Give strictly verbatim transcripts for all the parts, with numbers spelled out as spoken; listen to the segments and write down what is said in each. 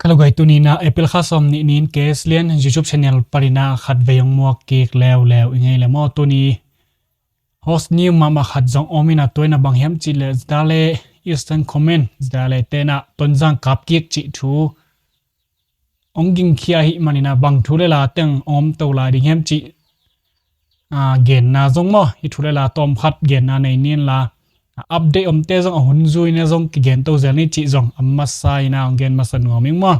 Ka lo gai, tuni in ah April kha sawm nih ni in K S Lian YouTube channel panin ah khat vei hong muak kik leuleu i ngei le maw. Tuni hot news mahmah khat zong om in ah, tua in ah bang hiam cih leh ZRA le Eastern Command, ZRA le te in ah Tonzang kap kik cih thu hong gingkhia ahih manin ah bang thu le la teng om to lai ding hiam cih, a, genna zong maw, hih thu le la tawm khat genna nei ni in la, a, update omte zong a hun zui in ah zong kigen to zel ni cih zong a masa in ah hong gen masa nuam ing maw.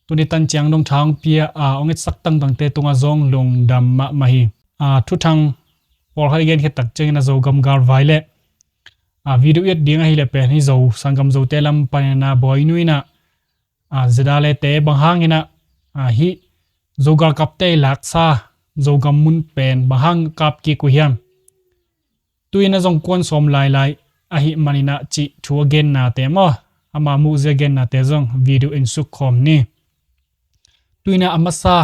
Tuni tan ciang dong tha hong pia, a, hong etsak tangtangte tungah zong lungdam mahmah hi. A, thuthang pawlkhat i genkhia tak ciangin ah Zogam galvai le, a, video i et ding ahih leh pen hih Zo, sanggam Zote lam panin ah Bawinu in ah, a, ZRA le te bang hangin ah, a, hih Zo galkapte i laksa Zogam mun pen bang hang kap kik uh hiam, tu in ah zong kuan sawm lailai ahih manin ah cih thu a gennate maw, ama muhzia gennate zong video in suk khawm ni. Tu in ah a masa,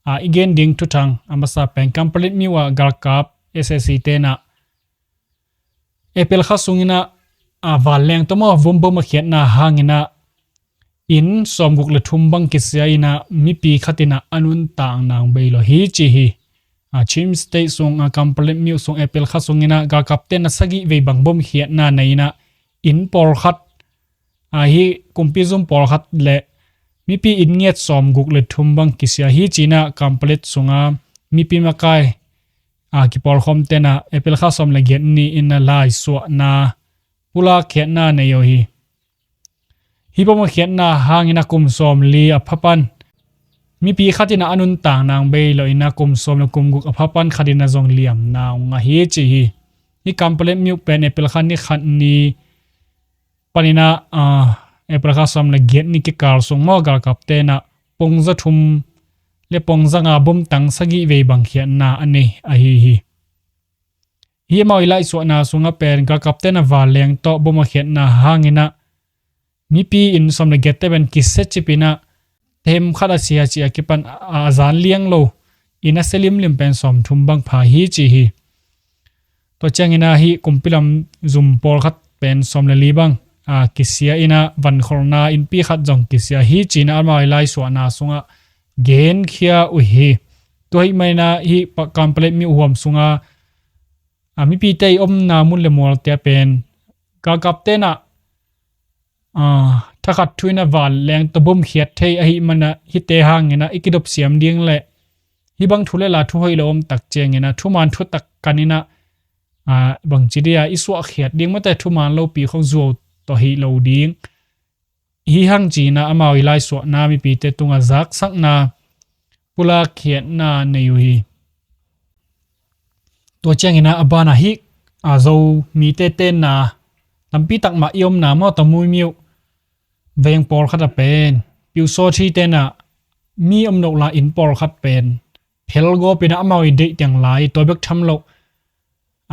a, i gen ding thuthang a masa pen Kanpetlet myo ah galkap SAC te in ah April kha sungin ah, a, vanleng tawh maw, bom, bom a khiatna hangin ah inn sawmguk le thum bang kisia in ah mipi khat in ah a nuntak nang bei lo hi ci hi. A, Chin State sung, a, Kanpetlet myo sung April kha sungin ah galkapte in ah sagih vei bang bom khiatna nei in ah inn pawlkhat, a, hih kumpi zum pawlkhat le mipi inn ngiat sawmguk le thum bang kisia hi ci in ah Kanpetlet sunga mipi makai, a, kipawlkhawmte in ah April kha sawm le giat ni in ah laisuahna, pulak khiatna nei uh hi. Hih bom a khiatna hangin ah kum sawmli a pha pan mipi khat in ah a nuntak nang bei lo in ah kum sawm le kum guk a pha pan khat in ah zong liamna hong ngah hi ci hi. Hih Kanpetlet myo pen April kha ni khat ni panin ah, a, April kha sawm le giat ni kikal sung maw, galkapte in ah pongza thum le pongza nga bom tang sagih vei bang khiatna a nei ahi hi. Hih amau i laisuahna sungah pen galkapte in ah vanleng tawh bom a khiatna hangin ah mipi inn sawm le giatte pen kisia cip in ah themkhat a sia cih a kipan a, a zan liang lo, inn a sia limlim pen sawmthum bang pha hi ci hi. Tua ciangin ah hih kumpi lam zum pawlkhat pen sawm le li bang, a, kisia in ah vankholhna innpi khat zong kisia hi ci in ah amau i laisuahna sungah genkhia uh hi. Tua ahih manin ah hih pa, Kanpetlet myo huam sunga, a, mipite i omna mun le mualte ah pen galkapte in ah, a, thakhat thu in ah vanleng tawh bom khiat thei ahih manin ah hihte hangin ah i kidop siam ding le hih bang thu le la thu hoih lo om tak ciangin ah thuman thutak kan in ah, a, bangci dia i suahkhiat ding, mate thuman lopi khong zuau tawh hi lo ding. Hih hang ci in ah amau i laisuahna mipite tungah zaksakna, pulak khiatna nei uh hi. Tua ciangin ah a banah hih, a, Zomite tenna lampi tak mah i omna maw, Tamuimyo veng pawlkhat ah pen Pyusawhthi tenna mi om loh la inn pawlkhat pen phel gawp in ah amau i deih teng lai, tua bek tham lo,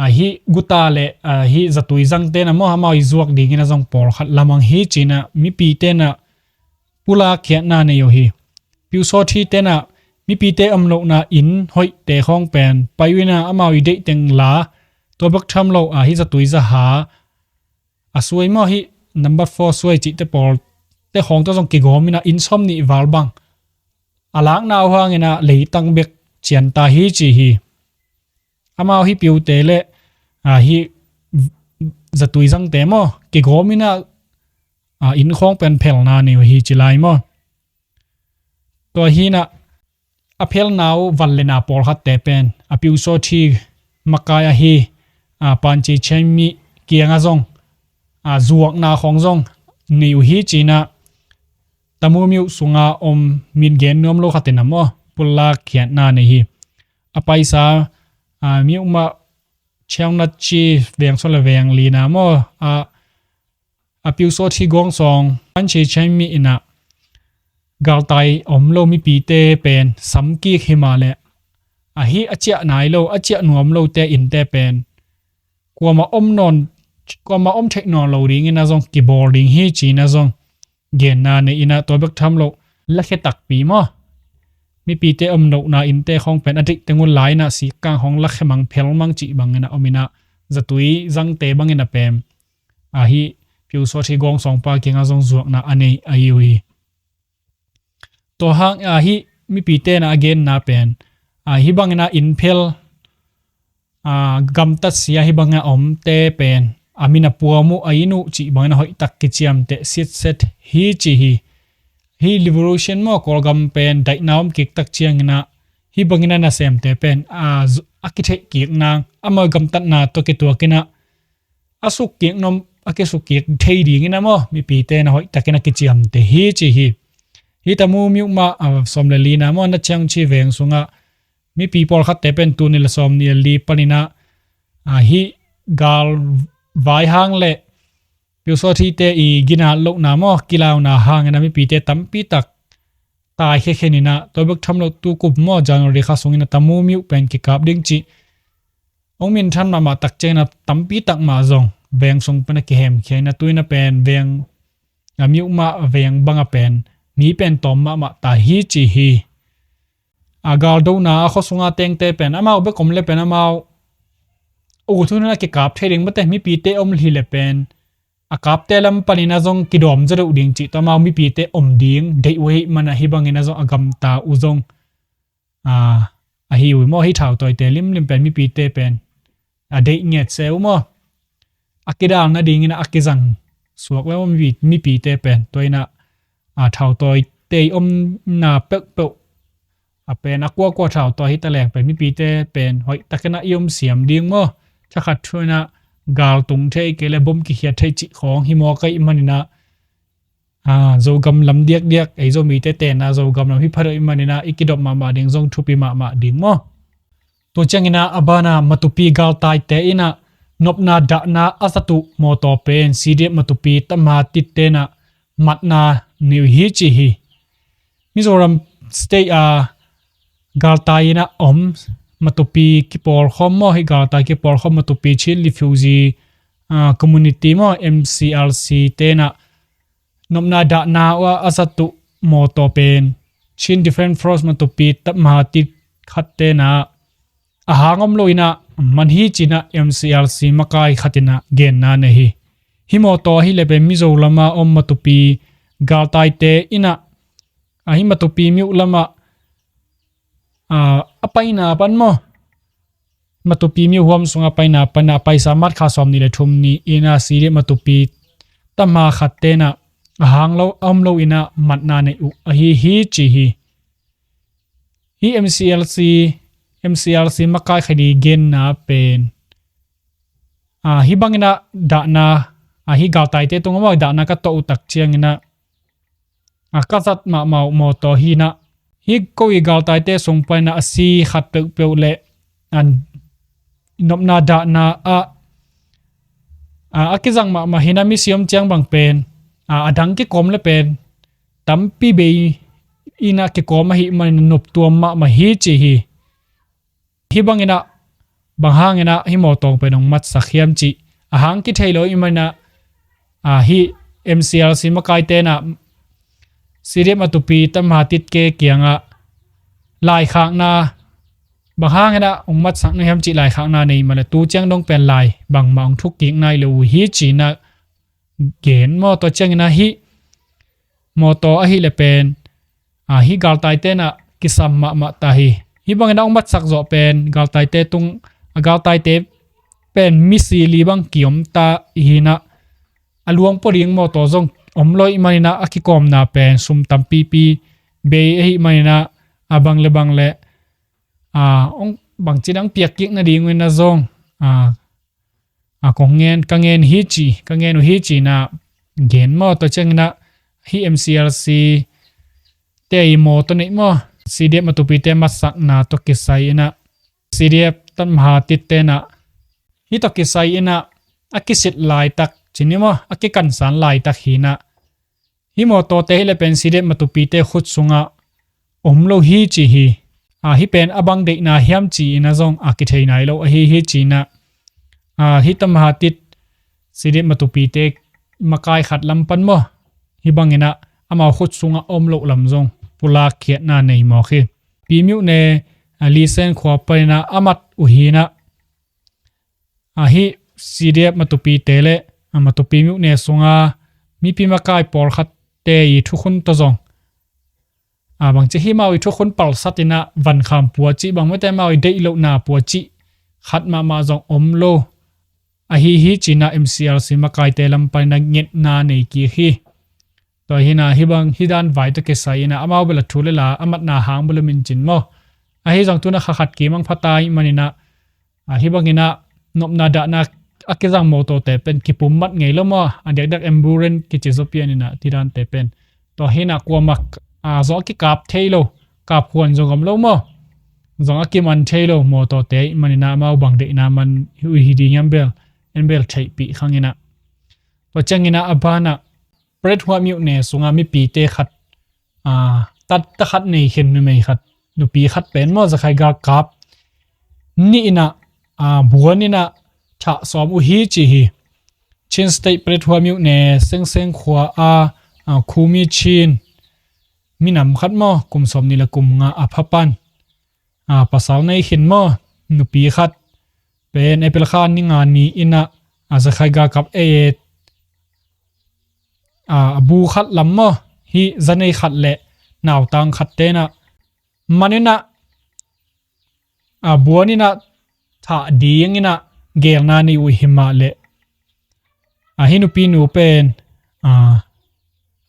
a, hih guta le, a, hih zatui zangte in ah maw, amau i zuak dingin ah zong pawlkhat lamang hi ci in ah mipite in ah pulak khiatna nei uh hi. Pyusawhthi tenna mipite om lohna inn hoihte khawng pen pai uh in ah amau i deih teng la, tua bek tham lo, a, hih zatui zaha, a, suai maw, hih number four suai cihte pawlte khawng tawh zong kigawm in ah inn sawm nih val bang a lakna uh hangin ah leitang bek cian ta hi ci hi. Amau hih Pyute le, a, hih zatui zangte maw kigawm in ah, a, inn khawng pen phelna nei uh hi ci lai maw. Tua hi in ah a phelna uh van le na pawlkhatte pen a Pyusawhthi makai ahi, a, Panchi Chengmi kiangah zong, a, zuakna khawng zong nei uh hi ci in ah Tamuimyo sunga om min gen nuam lo khat in ah maw pulak khiatna nei hi. A paisa, a, myo mah Cheongnatchi veng sawm le veng li na maw, a, a Pyusawhthi gawngsawng Panchi Chengmi in ah galtai om lo mipite pen sam kik hi mah leh, a, hih a ciah nai lo, a ciah nuam lote innte pen kuamah om nawn, kuamah om theih nawn lo dingin ah zong kibawl ding hi ci in ah zong genna nei in ah, tua bek tham lo lakhia takpi maw, mipite om lohna innte khawng pen a deih teng uh la in ah sikkang khawng lakhia mang phel mang cih bangin ah om in ah zatui zangte bangin ah pen, a, hih Pyusawhthi gawngsawngpa kiangah zong zuakna a nei ahi uh hi. Tua hang a hih mipite na a genna pen, a, hih bangin a inn phel, a, gamtat sia hih bangin a omte pen a min a puam uh, a inn uh cih bangin a hoihtak kiciamteh sitset hi ci hi. Hih revolution maw, Kawlgam pen daihna om kiktak ciangin a hih bangin a nasemte pen a, a kitheih kik nang, amau gamtatna tawh kituakin a a sukkik nop, a kisukkik thei dingin a maw, mipite na hoihtakin a kiciamteh hi ci hi. Hih Tamu Myoma, a, sawm le lina maw, Nathiangchi veng sungah mipi pawlkhatte pen tul nih le sawm nih le li panin a, a, hih gal vai hang le Pyusawthite i ginat lohna maw, kilauna hangin a mipite tampi tak tai khekhenin a, tua bek tham lo tu kum maw, January kha sungin a Tamu Myo pen kikap ding cih hong minthan mahmah tak ciangin a tampi tak mah zong veng sung pan a kihemkhia in a, tu-in a pen veng, a, Myoma veng bang a pen mi pen tawm mahmah ta hi ci hi. A, galdona a khua sunga tengte pen amau bek om le pen amau u thu in a kikap thei ding, mate mipite om hi le pen a kapte lam panin a zong kidawm zaw deuh ding cih tawh amau mipite om ding deih uh ahih man a, hih bangin a zong a gamta uh zong, a, ahi uh hi maw. Hih thautawite limlim pen mipite pen a deih ngiat se uh maw. A kidal nadingin a kizang suak le maw, mipi, mipite pen. Tua in a, a, thautawite i omna peuhpeuh a pen a kuakua thautawi hi taleng pen mipite pen hoihtakin a i om siam ding maw. Thakhat thu in a gal tung thei kei le bom kikhiat thei cih khawng hi mawk ahih manin a, a, Zogam lam diakdiak, ei Zomite tenna Zogam lam hi pha deuh ahih manin a i kidop mahmah ding zong thupi mahmah ding maw. Tua ciangin a a ban a Matupi galtaite in a nopna dahna a zat uh mawtaw pen C D F Matupi Tatmadaw Titte in a matna nei uh hi ci hi. Mizoram State a galtai in a om Matupi kipawlkhawm maw, hih galtai kipawlkhawm Matupi Chin Refugee, a, Community maw, M C R C te in a nopna dahna uh a zat uh mawtaw pen Chin Defence Force Matupi Tatmadaw Titte khat te in a, a hang om lo in a man hi ci in a M C R C makai khat in a genna nei hi. Hih mawtaw ahih le pen Mizoram a om Matupi galtaite in a, a, hih Matupi Myo lam a, a, a paina pan maw, Matupi Myo huam sung a paina pan a paisa March kha sawm nih le thum ni in a C D F Matupi Tatmadaw khat te in a, a hang lo, a om lo in a matna nei uh ahi hi ci hi. Hih M C R C, M C R C makai khat i genna pen, a, hih bangin a dahna, a, hih galtaite tung a maw, dahna ka tawh uh tak ciangin a, a, ka zat mahmah uh mawtaw hi in a, hih ko i galtaite sung pan in a a si khat peuhpeuh le, a, nopna dahna ah, a, a kizang mahmah hi in a, misi om ciang bang pen, a, a dang kikawm le pen tampi bei in a kikawm ahih manin a noptuam mahmah hi ci hi. Hih bangin a bang hangin a hih mawtaw pen hong matsak hiam cih a hang kithei lo ahih manin a, a, hih M C R C makaite in a C D F Matupi Tatmadaw Titte kiangah laikhakna, bang hangin a hong matsak na hiam cih laikhakna nei mah le, tu ciang dong pen lai bangmah hong thuk kik nai lo uh hi ci in a gen maw. Tua ciangin a hih mawtaw ahih le pen, a, hih galtaite in a kisam mahmah ta hi. Hih bangin a hong matsak zawh pen galtaite tung, a, galtaite pen misi li bang kiom ta hi in a, a luang pua ding mawtaw zong om lo ahih manin a, a kikawmna pen sum tampipi bei ahih manin a, a, bang le bang le, a, hong bangci dang piak kik nading uh in a zong, a, a, kong ngen, ka ngen hi ci, ka ngen uh hi ci in a gen maw. Tua ciangin a hih M C R C te i mawtaw neih maw, C D F Matupi te matsakna tawh kisai in a, C D F Tatmadaw Titte in a, hih tawh kisai in a, a kisit laitak ci ni maw, a kikansan laitak hi in a, hih mawtawte hi le pen C D F Matupite khut sungah om lo hi ci hi. A, hih pen a bang deihna hiam ci in a zong a kithei nai lo ahi hi ci in a, a, hih Tatmadaw Titte C D F Matupite makai khat lam pan maw, hih bangin a amau khut sungah om loh lam zong pulak khiatna nei mawk hi. Pi Myone, a, Lisen khua panin a a mat uh hi in a, a, hih C D F Matupite le, a, Matupi Myone sunga mipi makai pawlkhatte i thukhun tawh zong, a, bangci hi mau i thukhun palsat inah vankham pua cih, bangmite mau i deih lohna pua cih khat mahmah zong om lo. Ahi hi cinah M C R C makaite lam paninah ngetna nei kik hi. Tua hinah hih bang hih dan vai tawh kisai inah amau bel a thu le la a matna hang bel a mincin maw? Ahi zong tunah kha khat kimang phata ih maninah, a, hih banginah nopna dahna a kizang mawtawte pen kipum mat ngei lo maw? A diakdiak ambulance kici zaw pian inah tidante pen tua hinah kuamak, a, zong a kikap thei lo, kap huan zong om lo maw? Zong a kiman thei lo mawtawte ih maninah amau bang deihna man uh hi ding hiam bel, en bel theihpih khanginah. Tua cianginah a banah Pret Huah myone sunga mipite khat, a, tatta khat nei khin numei khat, nupi khat pen maw, zakhai galkap nih inah, a, buan inah thah sawm uh hi ci hi. Chin State Pret Huah myone Sengseng khua a, a, Khumi Chin minam khat maw, kum sawm nih le kum nga a pha pan, a, pasal nei khin maw, nupi khat pen April kha ni nga ni inah, a, zakhai galkap ei a, a bu khat lam maw, hih zanei khat le nautang khat tenah man inah, a, buan inah thah ding inah gelna nei uh hi mah leh, a, hih nupinu pen, a,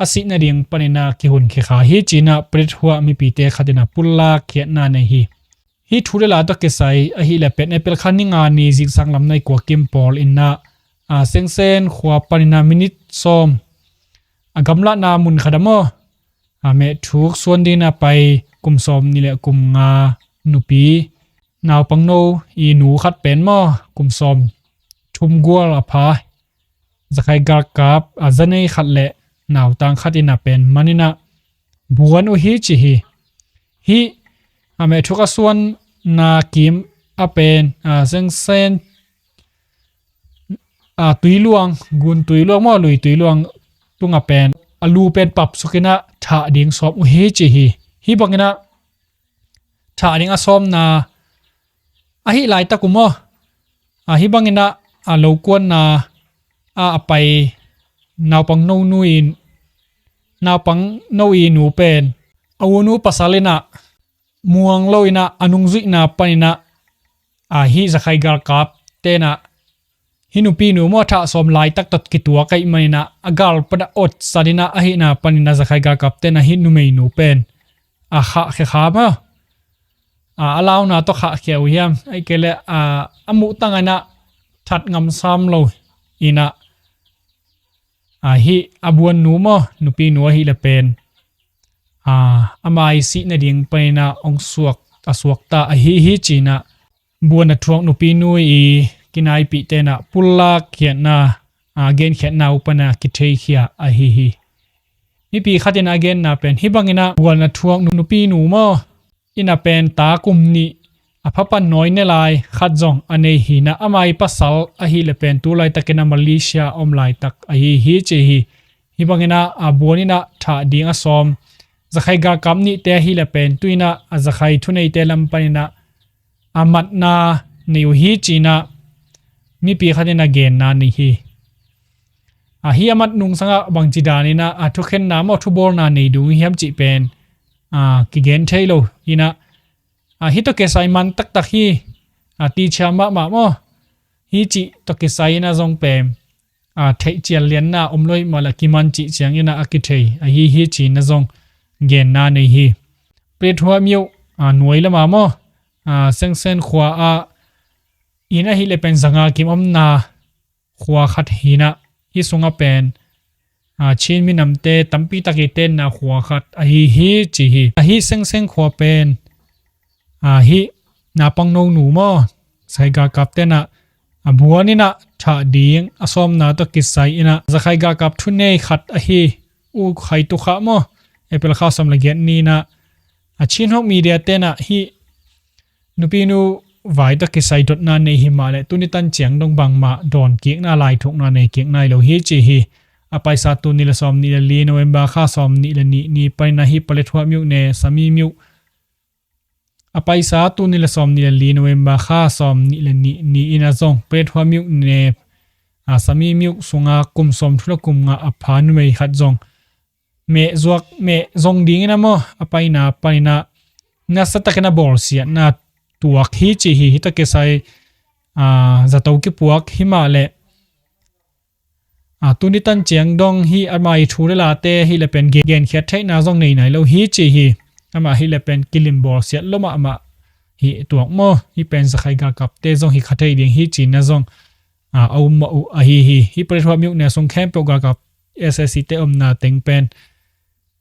a sih nading paninah kihun khia kha hi cinah Pret Huah mipite khat inah pullak khiatna nei hi. Hih thu le la tawh kisai ahih leh pen April kha ni nga ni zingsang lam nai kua kim pawl inah, a, Sengsen khua paninah minit sawm a gamlahna mun khat ah maw, a, mehthuk suan dingin a pai kum sawm nih le kum nga nupi naupangno i nu khat pen maw, kum sawm thum gual a pha, zakhai galkap, a, zanei khat le nautang khat inah pen man inah buan uh hi ci hi. Hih, a, mehthuk a suanna kim a pen, a, Sengsen, a, tuiluang, gun tuiluang maw, lui tuiluang tunga pen a lu pen pap suk inah thah ding sawm uh hi ci hi. Hih banginah thah ding a sawmna ahi laitak uh maw? A, hih banginah a lokuanna a, a pai naupangno nu in, naupangno i nu pen a u nu pasal inah muang lo inah a nungzuihna paninah, a, hih zakhai galkap tenah hih nupinu maw thah sawm laitak tawh kituak ahih maninah a gal panah otsan inah ahihna paninah zakhai galkap tenah hih numeinu pen a khahkhia kha maw? A, a launa tawh khahkhia uh hiam? Ahih kei leh, a, a muh tang inah that ngam sam lo inah, a, hih a buannu maw, nupinu ahih leh pen, a, ama i sih nading paninah hong suak, a suakta ahi hi cinah buan a thuak nupinu i kinaipih tenah pullak khiatna, a, genkhiatna uh panah kitheikhia ahi hi. Mipi khat inah a genna pen hih banginah buan a thuak nu-, nupinu maw, inah pen ta kum nih a pha pan nawi ne lai khat zong a nei hi inah ama i pasal ahih leh pen tu laitakin a Malaysia a om laitak ahi hi ci hi. Hih banginah a buan inah thah ding a sawm zakhai galkap nihte ahih leh pen tu inah a zakhai thuneite lam paninah a matna nei uh hi cinah mipi khat inah genna nei hi. A, hih a mat nungsangah bangci daninah a thukhenna maw, thubawlna nei ding hiam cih pen, a, kigen thei lo inah, a, hih tawh kisai man taktak hi, a, tichia mahmah maw, hih cih tawh kisai inah zong pen, a, theihcian lianna om lo ih mah leh kiman cih cianginah a kithei ahi hi cinah zong genna nei hi. Pret Huah myo, a, nuai lama maw, a, Sengsen khua ah inn ahih leh pen zanga kim omna khua khat hi inah hih sungah pen, a, Chin minamte tampi tak i tenna khua khat ahi hi ci hi. Ahi Sengsen khua pen, a, hih naupangno nu maw, zakhai galkap tenah a buan inah thah ding a sawmna tawh kisai inah zakhai galkap thunei khat ahi U Khai Tu Kha maw, April kha sawm le giat ni inah a Chin Hawk Media tenah hih nupinu vai tawh kisai dotna nei hi mah leh tuni tan ciang dong bangmah dawn kikna, laithukna nei kik nai lo hi ci hi. A paisa tul nih le sawm nih le li November kha sawm nih le nih ni paninah hih Pret Huah myo ne Sami myo, a paisa tul nih le sawm nih le li November kha sawm nih le nih ni inah zong Pret Huah myo ne, a, Sami myo sunga kum sawm thum le kum nga a pha numei khat zong meh zuak, meh zong dingin a maw, a paina panin a nasatakin a bawlsiatna tuak hi ci hi. Hih tawh kisai, a, zato kipuak hi mah leh, a, tuni tan ciang dong hih ama ii thu le late hih le pen gen, genkhiat theihna zong nei nai lo hi ci hi. Amah hih le pen kilim bawlsiat lo mahmah hi tuak maw. Hih pen Zakhaia galkapte zong hi kha thei ding hi cihna zong, a, a um mah uh ahi hi. Hih platform mi ukna sung khempeuh galkap S A C te omna teng pen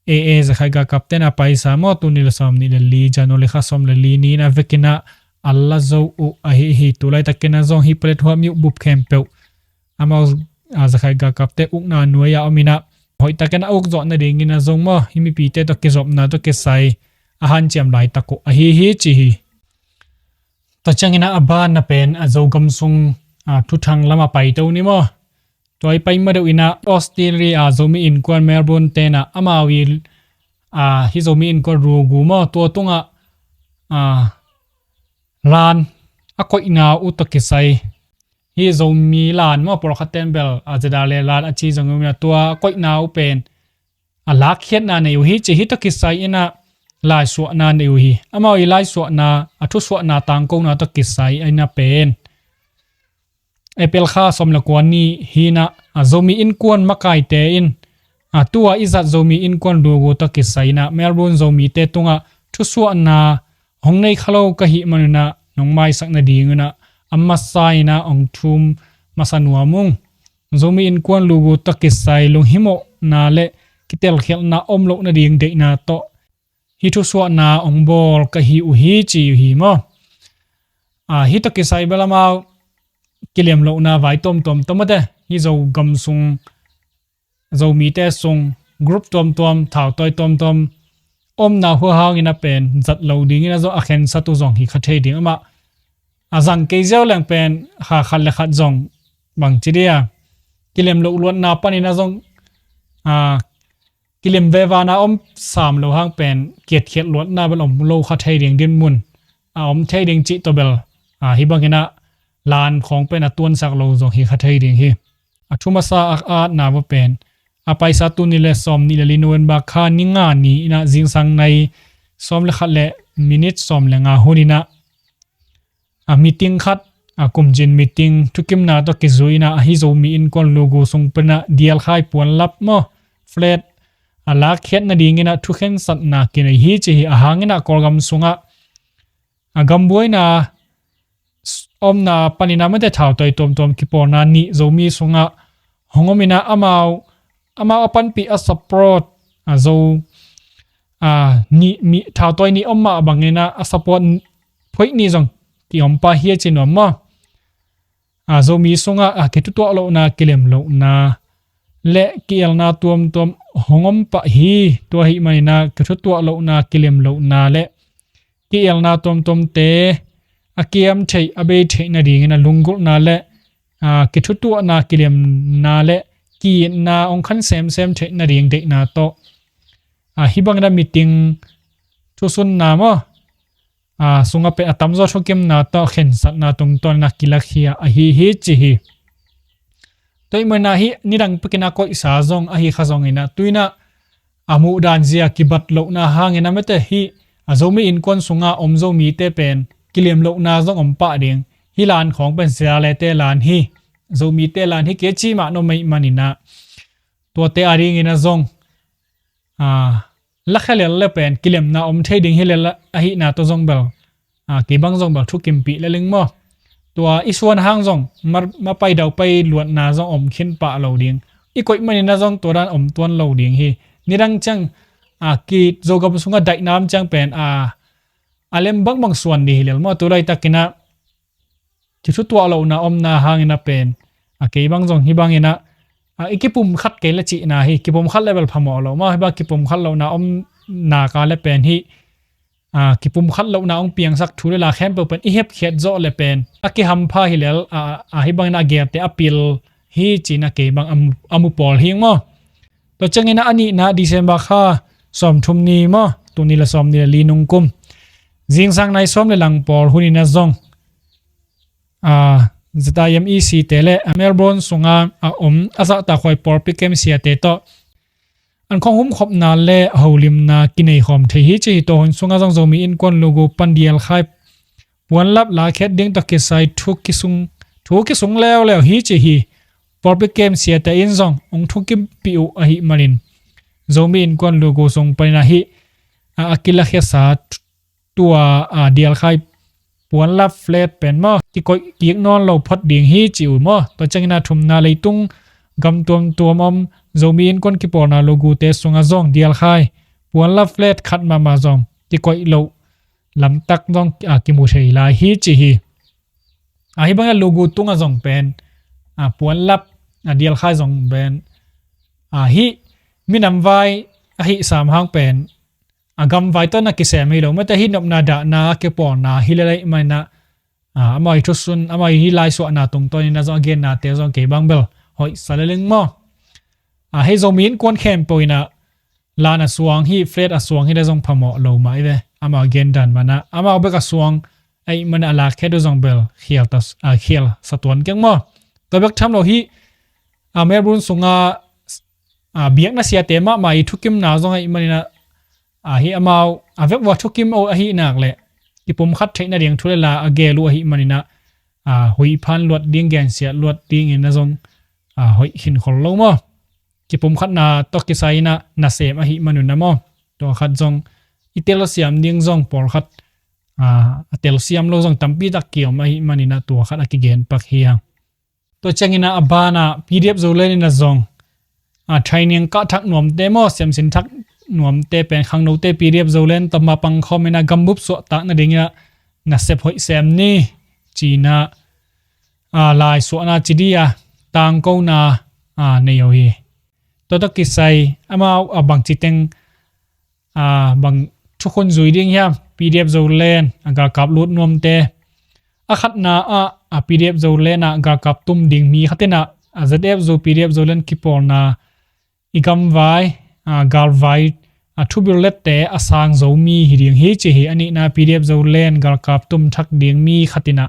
A A Zakhaia galkapte na paisa maw, tul nih le sawm nih le li, January kha sawm le li ni-in a vekin a la zo uh ahi hi. Tu laitakin a zong hih platform mi uk bup khempeuh amau, a, Zakhaia galkapte ukna nuai-a om in a, hoihtakin a uk zawh nadingin a zong maw, hih mipite tawh kizopna tawh kisai a hanciam laitak uh ahi hi ci hi. Tua ciangin a, a banna pen a Zogam sung, a, thuthang lam a paito ni maw. Tua i pai ma deuh in a Australia, a, Zomi Innkuan Melbourne ten a amau ii, a, hih Zomi Innkuan lugu maw, tua tungah, a, lan a koihna uh tawh kisai. Hih Zomi lan maw, pawlkhat ten bel, a, Zadar le lan a ci zong om in a, tua a koihna uh pen a lakkhiatna nei uh hi ci. Hih tawh kisai in a laisuahna nei uh hi. Amau ii laisuahna, a thusuahna tangkona tawh kisai in a pen April kha sawm le kua ni hi-in a, a, Zomi Innkuan makaite in, a, tua i zat Zomi Innkuan lugu tawh kisai in a Melbourne Zomite tungah thusuahna hong nei kha lo ka hih manin a, nong maisak nadingin a, a masa in a hong thum masa nuam ung. Zomi Innkuan lugu tawh kisai lunghimawhna le kitelkhialhna om loh nading deihna tawh hih thusuahna hong bawl ka hi uh hi ci uh hi maw. A, hih tawh kisai bel amau kilem lohna vai tuamtuam tawh mate, hih Zogam sung, Zomite sung group tuamtuam, thautawi tuamtuam omna uh hangin a pen zat lo dingin a zong a khensat uh zong hi kha thei ding. Amah a zang kei ziau leng pen kha khat le khat zong bangci dia kilem loh luatna panin a zong, a, kilem vevana om sam lo hang pen kiatkhiat luatna bel om lo kha thei ding dinmun a om thei ding cih tawh bel, a, hih bangin a lan khawng pen a tuansak lo zong hi kha thei ding hi. A thu masa a atna uh pen a paisa tul nih le sawm nih le li November kha ni nga ni-in a zingsang nai sawm le khat le minute sawm le nga hun in a, a, meeting khat, a, kumcin meeting thukimna tawh kizui in a, hih Zomi Innkuan lugu sung pan a dialkhai puanlap maw, flag a lakkhiat nadingin a thukhensatna kinei hi ci hi. A hangin a Kawlgam sungah, a, gambuaina s-, omna panin a mate thautawi tuamtuam kipawlna nih Zomi sungah hong om in a amau, amau a panpih a support, a, Zo, a, nih, mi, thautawi nih om mah bangin a, a support phoih nih zong ki-om pah hi a ci nuam maw. A, Zomi sungah, a, kithutuah lohna, kilem lohna le ki-elna tuamtuam hong om pah hi. Tua ahih manin a kithutuah lohna, kilem lohna le ki-elna tuamtuamte a kiam theih, a bei theih nadingin a lunggulhna le, a, kithutuahna, kilemna le ki-itna hong khan semsem theih nading deihna tawh, a, hih bangin a meeting thusunna maw, a, sungah pen a tamzaw thukimna tawh khensatna tungtawn in a kilakhia ahi hi ci hi. Tua ahih manin a hih nidang pekin a koihsa zong ahi kha zongin a, tu-in a a muhdan zia kibat lohna hangin a mate hih, a, Zomi Innkuan sunga om Zomite pen kilem lohna zong om pah ding. Hih lan khawng pen Siralete lan hi, Zomite lan hi kei ci mah nuam ahih manin a, tuate a dingin a zong, a, lakhia lel le pen kilemna om thei ding hi lel ahihna tawh zong bel, a, kei bang zong bel thukimpih le ling maw. Tua i suan hang zong ma, ma pai dau pai luatna zong om khin pah lo ding. I koih manin a zong tua dan om tuan lo ding hi. Nidang ciang, a, ki Zogam sungah daihna om ciang pen, a, a lem bangbang suan ding hi lel maw. Tu laitakin a kithutuah lohna omna hangin a pen, a, kei bang zong hih bangin a, a, i kipumkhat kei le cihna hi. Kipumkhat le bel phamawh lo maw. Hih bang kipumkhat lohna om nak a le pen hih, a, kipumkhat lohna hong piangsak thu le la khempeuh pen i hepkhiat zawh le pen a kihampha hi lel, a, a, hih bangin a gelte a pil hi ci-in a kei bang a mu, a mu pawl hi ing maw. Tua ciangin a nihna December kha sawmthum ni maw, tul nih le sawmnih le li nungkum zingsang nai sawm le lang pawl hun in a zong, a, Z I M E C te le, a, Melbourne sunga a om a zahtakhuai pawlpi kem siate tawh an khong humkhopna le holimna kinei khawm thei hi ci hi. Tua hun sungah zong Zomi Innkuan Lugu pan Dialkhai puanlap lakhiat ding tawh kisai thu kisung, thu kisung leuleu hi ci hi. Pawlpi kem siate in zong hong thukimpih uh ahih manin Zomi Innkuan Lugu sung panin ahi a, a kilakhia sa tua a Dialkhai puanlap flat pen maw kikoih kik nawn lo phot ding hi ci uh maw. Tua ciangin a thumna leitung gam tuamtuam om Zomi Innkuan kipawlna lugute sungah zong Dialkhai puanlap flat khat mahmah zong kikoih loh lamtak zong a kimu thei lai hi ci hi. A hih bangin a lugu tungah zong pen a puanlap a Dialkhai zong pen a hih minam vai a hih sam hang pen a gamvai tawh na kisem hi lo mate, hih nopna dahna a kipawlna hi lel ahih manin a, a, amau hih thusun, amau hih laisuahna tungtawnin a zong a gennate zong kei bang bel hoih sa lel ing maw. A, hih Zomi Innkuan khempeuh in a lan a suang hi, flat a suang hi le zong phamawh lo mah hi ve. Amau a gen dan manin a amau bek a suang ahih manin a lakkhiat uh zong bel khial ta, a, khial sa tuan keng maw. Tua bek tham lo hih a Melbourne sungah a biakna siate mahmah i thukimna zong ahih manin a, a, hih amau a vekvua thukim uh ahih nak le kipumkhat theih nading thu le la a gel uh ahih manin a, a, huih phan luat ding, gensiat luat dingin a zong a hoih khin khol lo maw. Kipumkhatna tawh kisai in a nasem ahih manun a maw, tua khat zong i telsiam ding zong pawlkhat a, a telsiam lo zong tampi tak kiom ahih manin a tua khat a kigen pak hi hang. Tua ciangin a a banah P D F Zoland in a zong a training kah thak nuamte maw, siamsin thak nuamte pen khangnote P D F Zoland tawh mapang khawm in a gambup suahtak nadingin a nasep hoih sem ni ci-in a, a, laisuahna ci dih a tangkona a nei uh hi. Tua tawh kisai amau a bangci teng a, bang thukhun zui ding hiam? P D F Zoland a galkap lut nuamte. A khatna ah a P D F Zoland ah galkap tum ding mi khat in a, a Z F Zo P D F Zoland kipawlna i gamvai, a, galvai a thubil lette a sang zo mi hi ding hi ci hi. A nihna P D F Zoland galkap tum thak ding mi khat in a,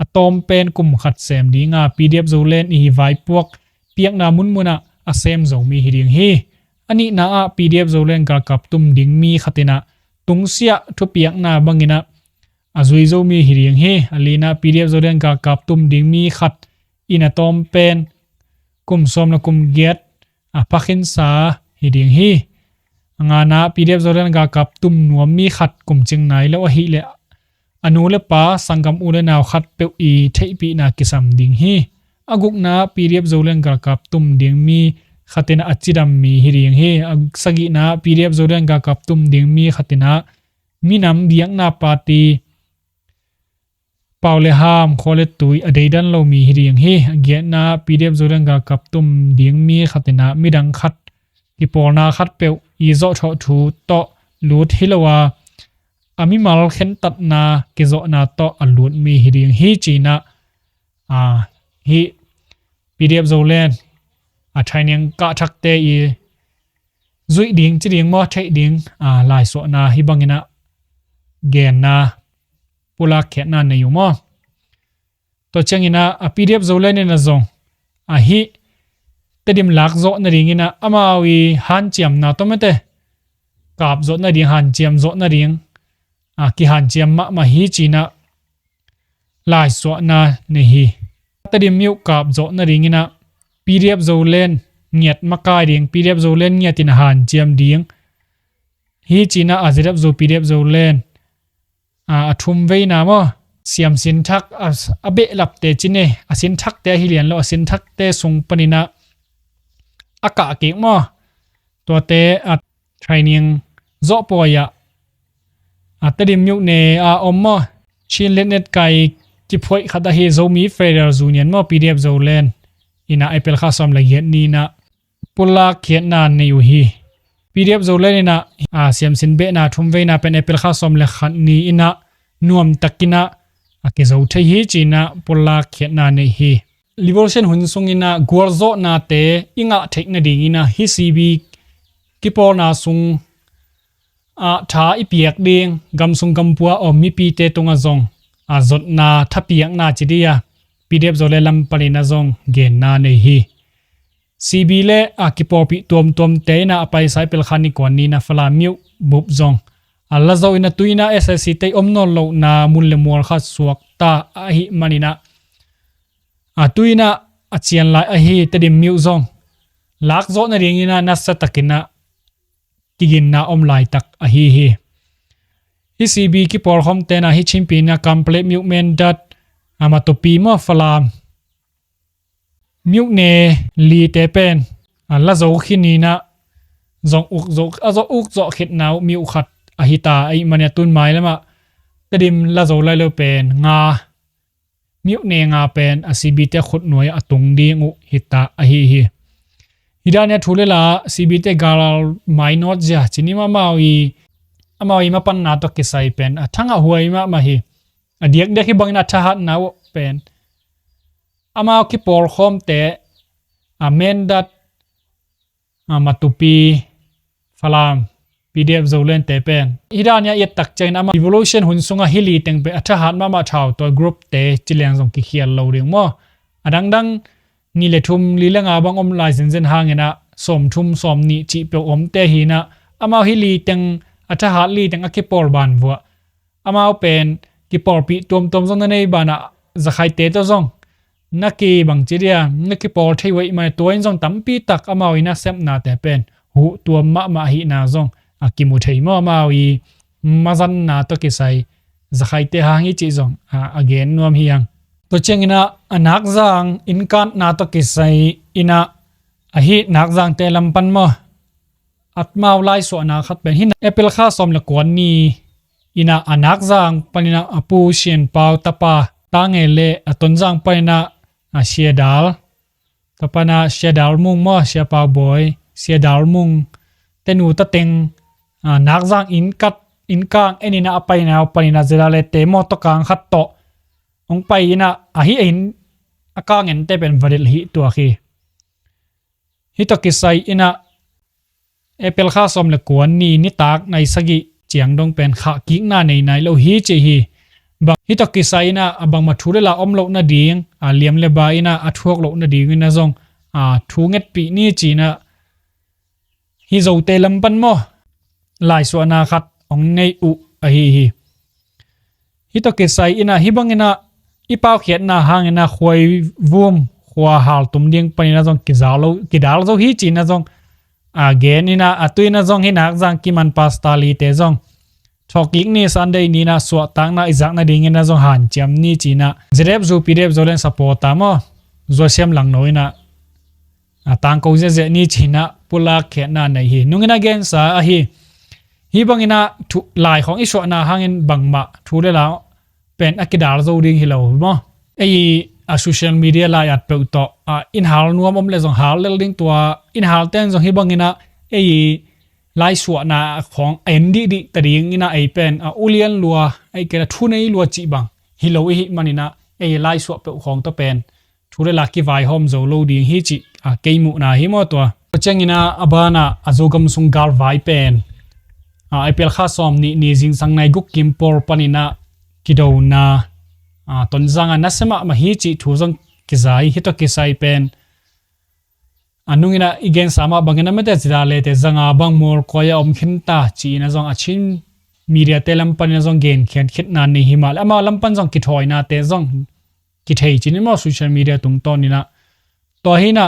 a tawm pen kum khat sem ding a P D F Zoland i hi vaipuak piakna munmun ah a sem zo mi hi ding hi. A nihna ah P D F Zoland galkap tum ding mi khat in a tungsiah thupiakna bangin a a zui zo mi hi ding hi. A lina P D F Zoland galkap tum ding mi khat in a tawm pen kum sawm le kum giat a phakhinsa hi ding hi. A ngana P D F Zoland galkap tum nuam mi khat kum cing nai lo ahih leh a nu le pa sanggam u le nau khat peuh i theihpihna kisam ding hi. A gukna P D F Zoland galkap tum ding mi khat in a cidam mi hi ding hi. A sagihna P D F Zoland galkap tum ding mi khat in a minam biakna party pau le ham, khua le tui a deidan lo mi hi ding hi. A giatna P D F Zoland galkap tum ding mi khat in a midang khat kipawlna khat peuh i zawhthawh thu tawh lut hi lo a, a mimal khentatna kizawhna tawh a lut mi hi ding hi ci-in a, a, hih P D F Zoland a training kah thakte i zuih ding ci ding maw, theih ding a laisuahna hih bangin a genna pulak khiatna nei uh maw. Tua ciangin a, a P D F Zoland in a zong a hih Tedim lak zawh nadingin a amau i hanciamna tawh mate kap zawh nading, hanciam zawh nading a kihanciam mahmah hi ci-in a laisuahna nei hi. Tedim mi uh kap zawh nadingin a P D F Zoland ngiat makai ding, P D F Zoland ngiat in a hanciam ding hi ci-in a, a Z F Zo P D F Zoland a, a thum veina maw, siamsin thak a, a behlapte ci ni, a sin thakte ahi lian lo, a sin thakte sung panin a a kah kik maw. Tuate a training zawh pawi ah a Tedim mi uh ne a om maw, Chin Late Night kai kiphuaih khat ahi Zomi Federal Union maw, P D F Zoland in a April kha sawm le giat ni-in a pulak khiatna nei uh hi. P D F Zoland in a, a, siamsin behna thum veina pen April kha sawm le khat ni-in a nuamtakin a, a kizo thei hi ci-in a pulak khiatna nei hi. Revolution hun sungin a gualzawhnate i ngah theih nadingin a hih C B kipawlna sung ah tha i piak ding, gam sung gam pua a om mipite tungah zong a zotna thapiakna ci dih a P D F Zoland lam panin a zong genna nei hi. C B le a kipawlpih tuamtuamte in a paisa April kha ni kuan ni in a Falam myo bup zong a la zo in a tu in a S A C te om nawn lohna mun le mual khat suak ta ahih manin a, a tu in a a cian lai ahi Tedim myo zong lak zawh nading in a nasa takin a kiginna om laitak ahi hi. Hih C B kipawlkhawmte in a hih Chinpi in a Kanpetlet myo, Mindat, a Matupi maw, Falam myo ne lite pen a la zo khin in a zong uk zo, a zo uk zawh khitna uh myo khat ahi ta ahih manin a tun mailam ah Tedim la zo lai lo pen nga, myo ne nga pen a C B te khutnuai a tung ding uh hi ta ahi hi. Hih dan in a thu le la C B te gal mainawt zia ci ni maw, amau i, amau i mapanna tawh kisai pen a thangah huai mahmah hi. A diakdiak hih bangin a thahatna uh pen amau kipawlkhawmte a Mindat, a Matupi, Falam, P D F Zolandte pen hih dan in a i et tak ciangin amau revolution hun sungah hih li teng pen a thahat mahmah thautawi groupte ci leng zong kikhial lo ding maw. A dangdang ni le thum, li le nga bang om lai zenzen hangin a sawmthum sawmnih cih peuh omte hi in a, amau hih li teng a thahat li teng a kipawl ban vuah amau pen kipawlpih tuamtuam zong na nei banah zakhaite tawh zong na kibang ci dia, na kipawl thei uh ahih manin tua in zong tampi tak amau i nasepnate pen huh tuam mahmah ahihna zong a kimu thei maw, amau i mazanna tawh kisai zakhaite hang hi cih zong a, a gen nuam hi hang. Tua ciangin a, a Nakzang innkatna tawh kisai in a, ahi Nakzangte lam pan maw, amau laisuahna khat pen hih April kha sawm le kuan ni in a, a Nakzang panin a, a Pu Sian Pau tapa Tangel le a Tonzang panin a, a Sia Dal, tapa in a Sia Dal Mung maw, Sia Pau Bawi, Sia Dal Mung te nu ta teng, a, Nakzang innkat, innkang en in a a paina uh panin a Zedale te mawtaw kang khat tawh hong pai in a, ahi a inn a kang ente pen va delh hi tuak hi. Hih tawh kisai in a April kha sawm le kuan ni nitak nai sagih ciang dong pen khahkikna nei nai lo hi ci hi. Bang hih tawh kisai in a, a bangmah thu le la om loh nading, a liam le ba in a, a thuak loh nading in a zong a, thu ngetpih ni ci in a, hih Zote lam pan maw, laisuahna khat hong nei uh ahi hi. Hih tawh kisai in a, hih bangin a i paukhiatna hangin a Khuai Vum khua haltum ding panin a zong kidal lo, kidal zo hi ci in a zong a gen in a, a tu in a zong hih Nakzang kiman pastor lite zong thawhkik ni Sunday ni in a suahtakna i zak nadingin a zong hanciam ni ci in a, Z F Zo, P D F Zoland supporter maw, Zo Siam Langno in a, a tangko ziahziah ni ci in a pulak khiatna nei hi. Nungin a gensa ahi. Hih bangin a thu, lai khawng i suahna hangin bangmah thu le la pen a kidal zo ding hi lo maw. Ei a social media lai at peuh tawh a, in hal nuam om le zong hal lel ding, tua in hal ten zong hih bangin a ei laisuahna khawng a en dihdih ta ding in a, ei pen a ulian lua, ei kei la thu nei lua cih bang hi lo i hih manin a, ei laisuah peuh khawng tawh pen thu le la kivaihawm zo lo ding hi cih a, kei muhna hi maw tua. Tua ciangin a, a banah a Zogam sung galvai pen a, April kha sawm nih ni zingsang nai guk kim pawl panin a kidona a, Tonzang a nasia mahmah hi cih thu zong kiza hi. Hih tawh kisai pen a nungin a i gensa mah bangin a mete Zedale te zanga bang mual koi a om khin ta ci in a zong a Chin media te lam panin a zong genkhiat khitna nei hi mah le, amau lam pan zong kithawinate zong kithei ci ni maw, social media tungtawn in a. Tua hi in a,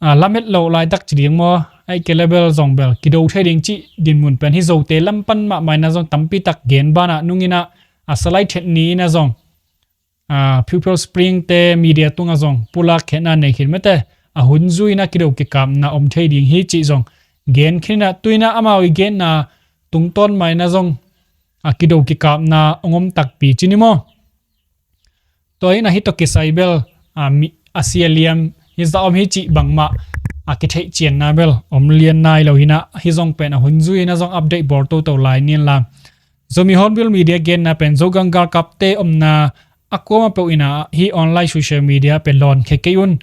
a, lamet loh laitak ci ding maw, ahih kei le bel zong bel kido thei ding cih dinmun pen hih Zote lam pan mahmah in a zong tampi tak gen banah nungin a, a Salai Thet ni in a zong a, People Spring te media tungah zong pulak khiatna nei khin mete, a hun zui in a kido kikapna om thei ding hi cih zong gen khin in a, tu in a amau i genna tungtawn mah in a zong a kido kikapna hong om takpi ci ni maw. Tua in a hih tawh kisai bel a, mi, a sia liam hi zah om hi cih bangmah a kitheih cianna bel om lian nai lo hi in a, hih zong pen a hun zui in a zong update bawl toto lai ni in la. Zomi Hornbill Media genna pen Zogam galkapte omna a kuamah peuh in a hih online social media pen lawnkhia kei un.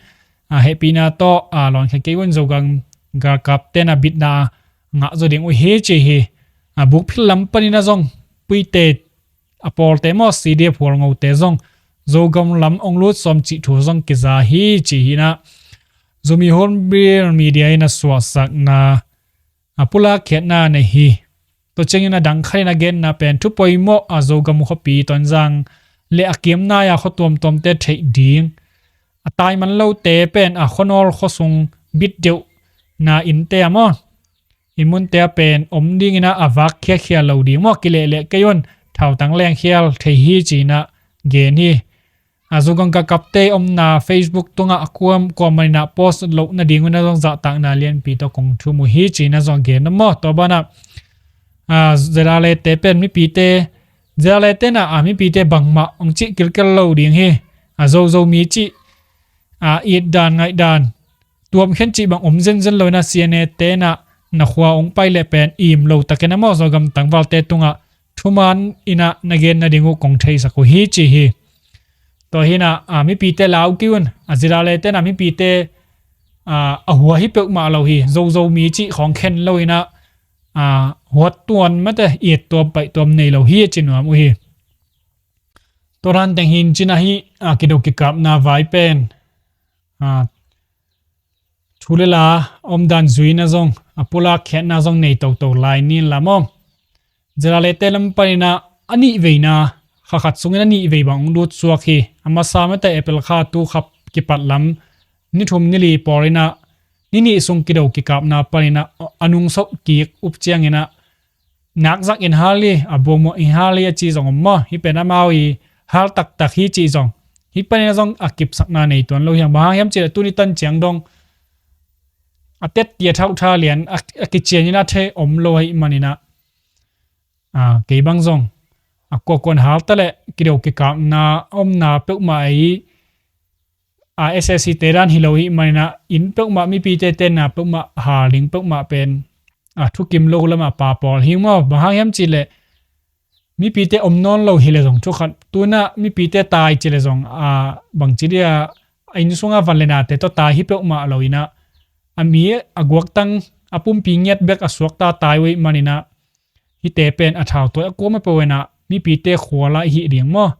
A, hehpihna tawh a, lawnkhia kei un, Zogam galkapte in a bitna ngah zaw ding uh hi ci hi. A, Bukphil lam panin a zong Puite a pawlte maw, C D F Hualngote zong Zogam lam hong lut sawm cih thu zong kiza hi ci hi in a. Zomi Hornbill Media in a suahsakna, a pulak khiatna nei hi. Tua ciangin a dang khat in a genna pen thu poimawh a Zogam khuapi Tonzang le a kiamnai a khua tuamtuamte theih ding, a tai man lote pen a khuanawl khuasung bit deuhna innte a maw, inn munte a pen om dingin a vak khiakhia lo ding maw, kilehleh kei un, thautang leng khial thei hi ci-in a gen hi. A Zogam kakapte omna Facebook tungah a kuam kuam manin a post loh nading un a zong zahtakna lianpi tawh kong thum uh hi ci-in a zong gen a maw. Tua banah a, ZRA-te pen mipite, ZRA-te na a mipite bangmah hong cih kilkel lo ding hi. A Zozo mi cih, a, it dan ngaih dan tuamkhian cih bang om zenzen lo in a, CNA-te na na khua hong pai leh pen im lo takin a maw, Zogam tangvalte tungah thuman in a na gen nading uh kong theisak uh hi ci hi. Tua hi in a, a, mipite lau kei un, a, ZRA-te na mipite, a, a hua hi peuhmah lo hi. Zozo mi cih khawng khen lo in a, a, huat tuan mate, it tuam paih tuam nei lo hi a ci nuam uh hi. Tua dan teng hi in cin a hih, a, kido kikapna vai pen, a, thu le la a omdan zui in a zong, a pulak khiatna zong nei toto lai ni in la maw. ZRA-te lam panin a, a nih veina, kha khat sungin a nih vei bang hong lut suak hi. A masa mate April kha tu kha kipat lam ni thum ni li pawl in a, ni nih sung kido kikapna panin a, a nung sawh kik up ciangin a, nakzak in hal hi, a buamuah in hal hi a ci zong om maw. Hih pen amau i hal taktak hi cih zong, hih panin a zong a kipsakna nei tuan lo hi hang. Bang hang hiam cih leh tuni tan ciang dong a tetti a thauhtha lian a, a kician in a thei om lo ahih manin a, a, kei bang zong a kuakuan hal ta leh kido kikapna a omna peuhmah ahi, a, SAC-te dan hi lo ahih manin a, inn peuhmah, mipite tenna peuhmah, hal ding peuhmah pen, a, thukim lo lamah pa pawl hi maw. Bang hang hiam cih leh mipite om nawn lo hi leh zong thu khat, tu in a mipite tai ci leh zong, a, bangci dia, a inn sunga van le nate tawh tai hi peuhmah lo in a, a mi a guaktang, a pumpi ngiat bek a suakta tai uh ahih manin a, hihte pen a thautawi a kuamah peuh in a, mipite khual ah i hih ding maw.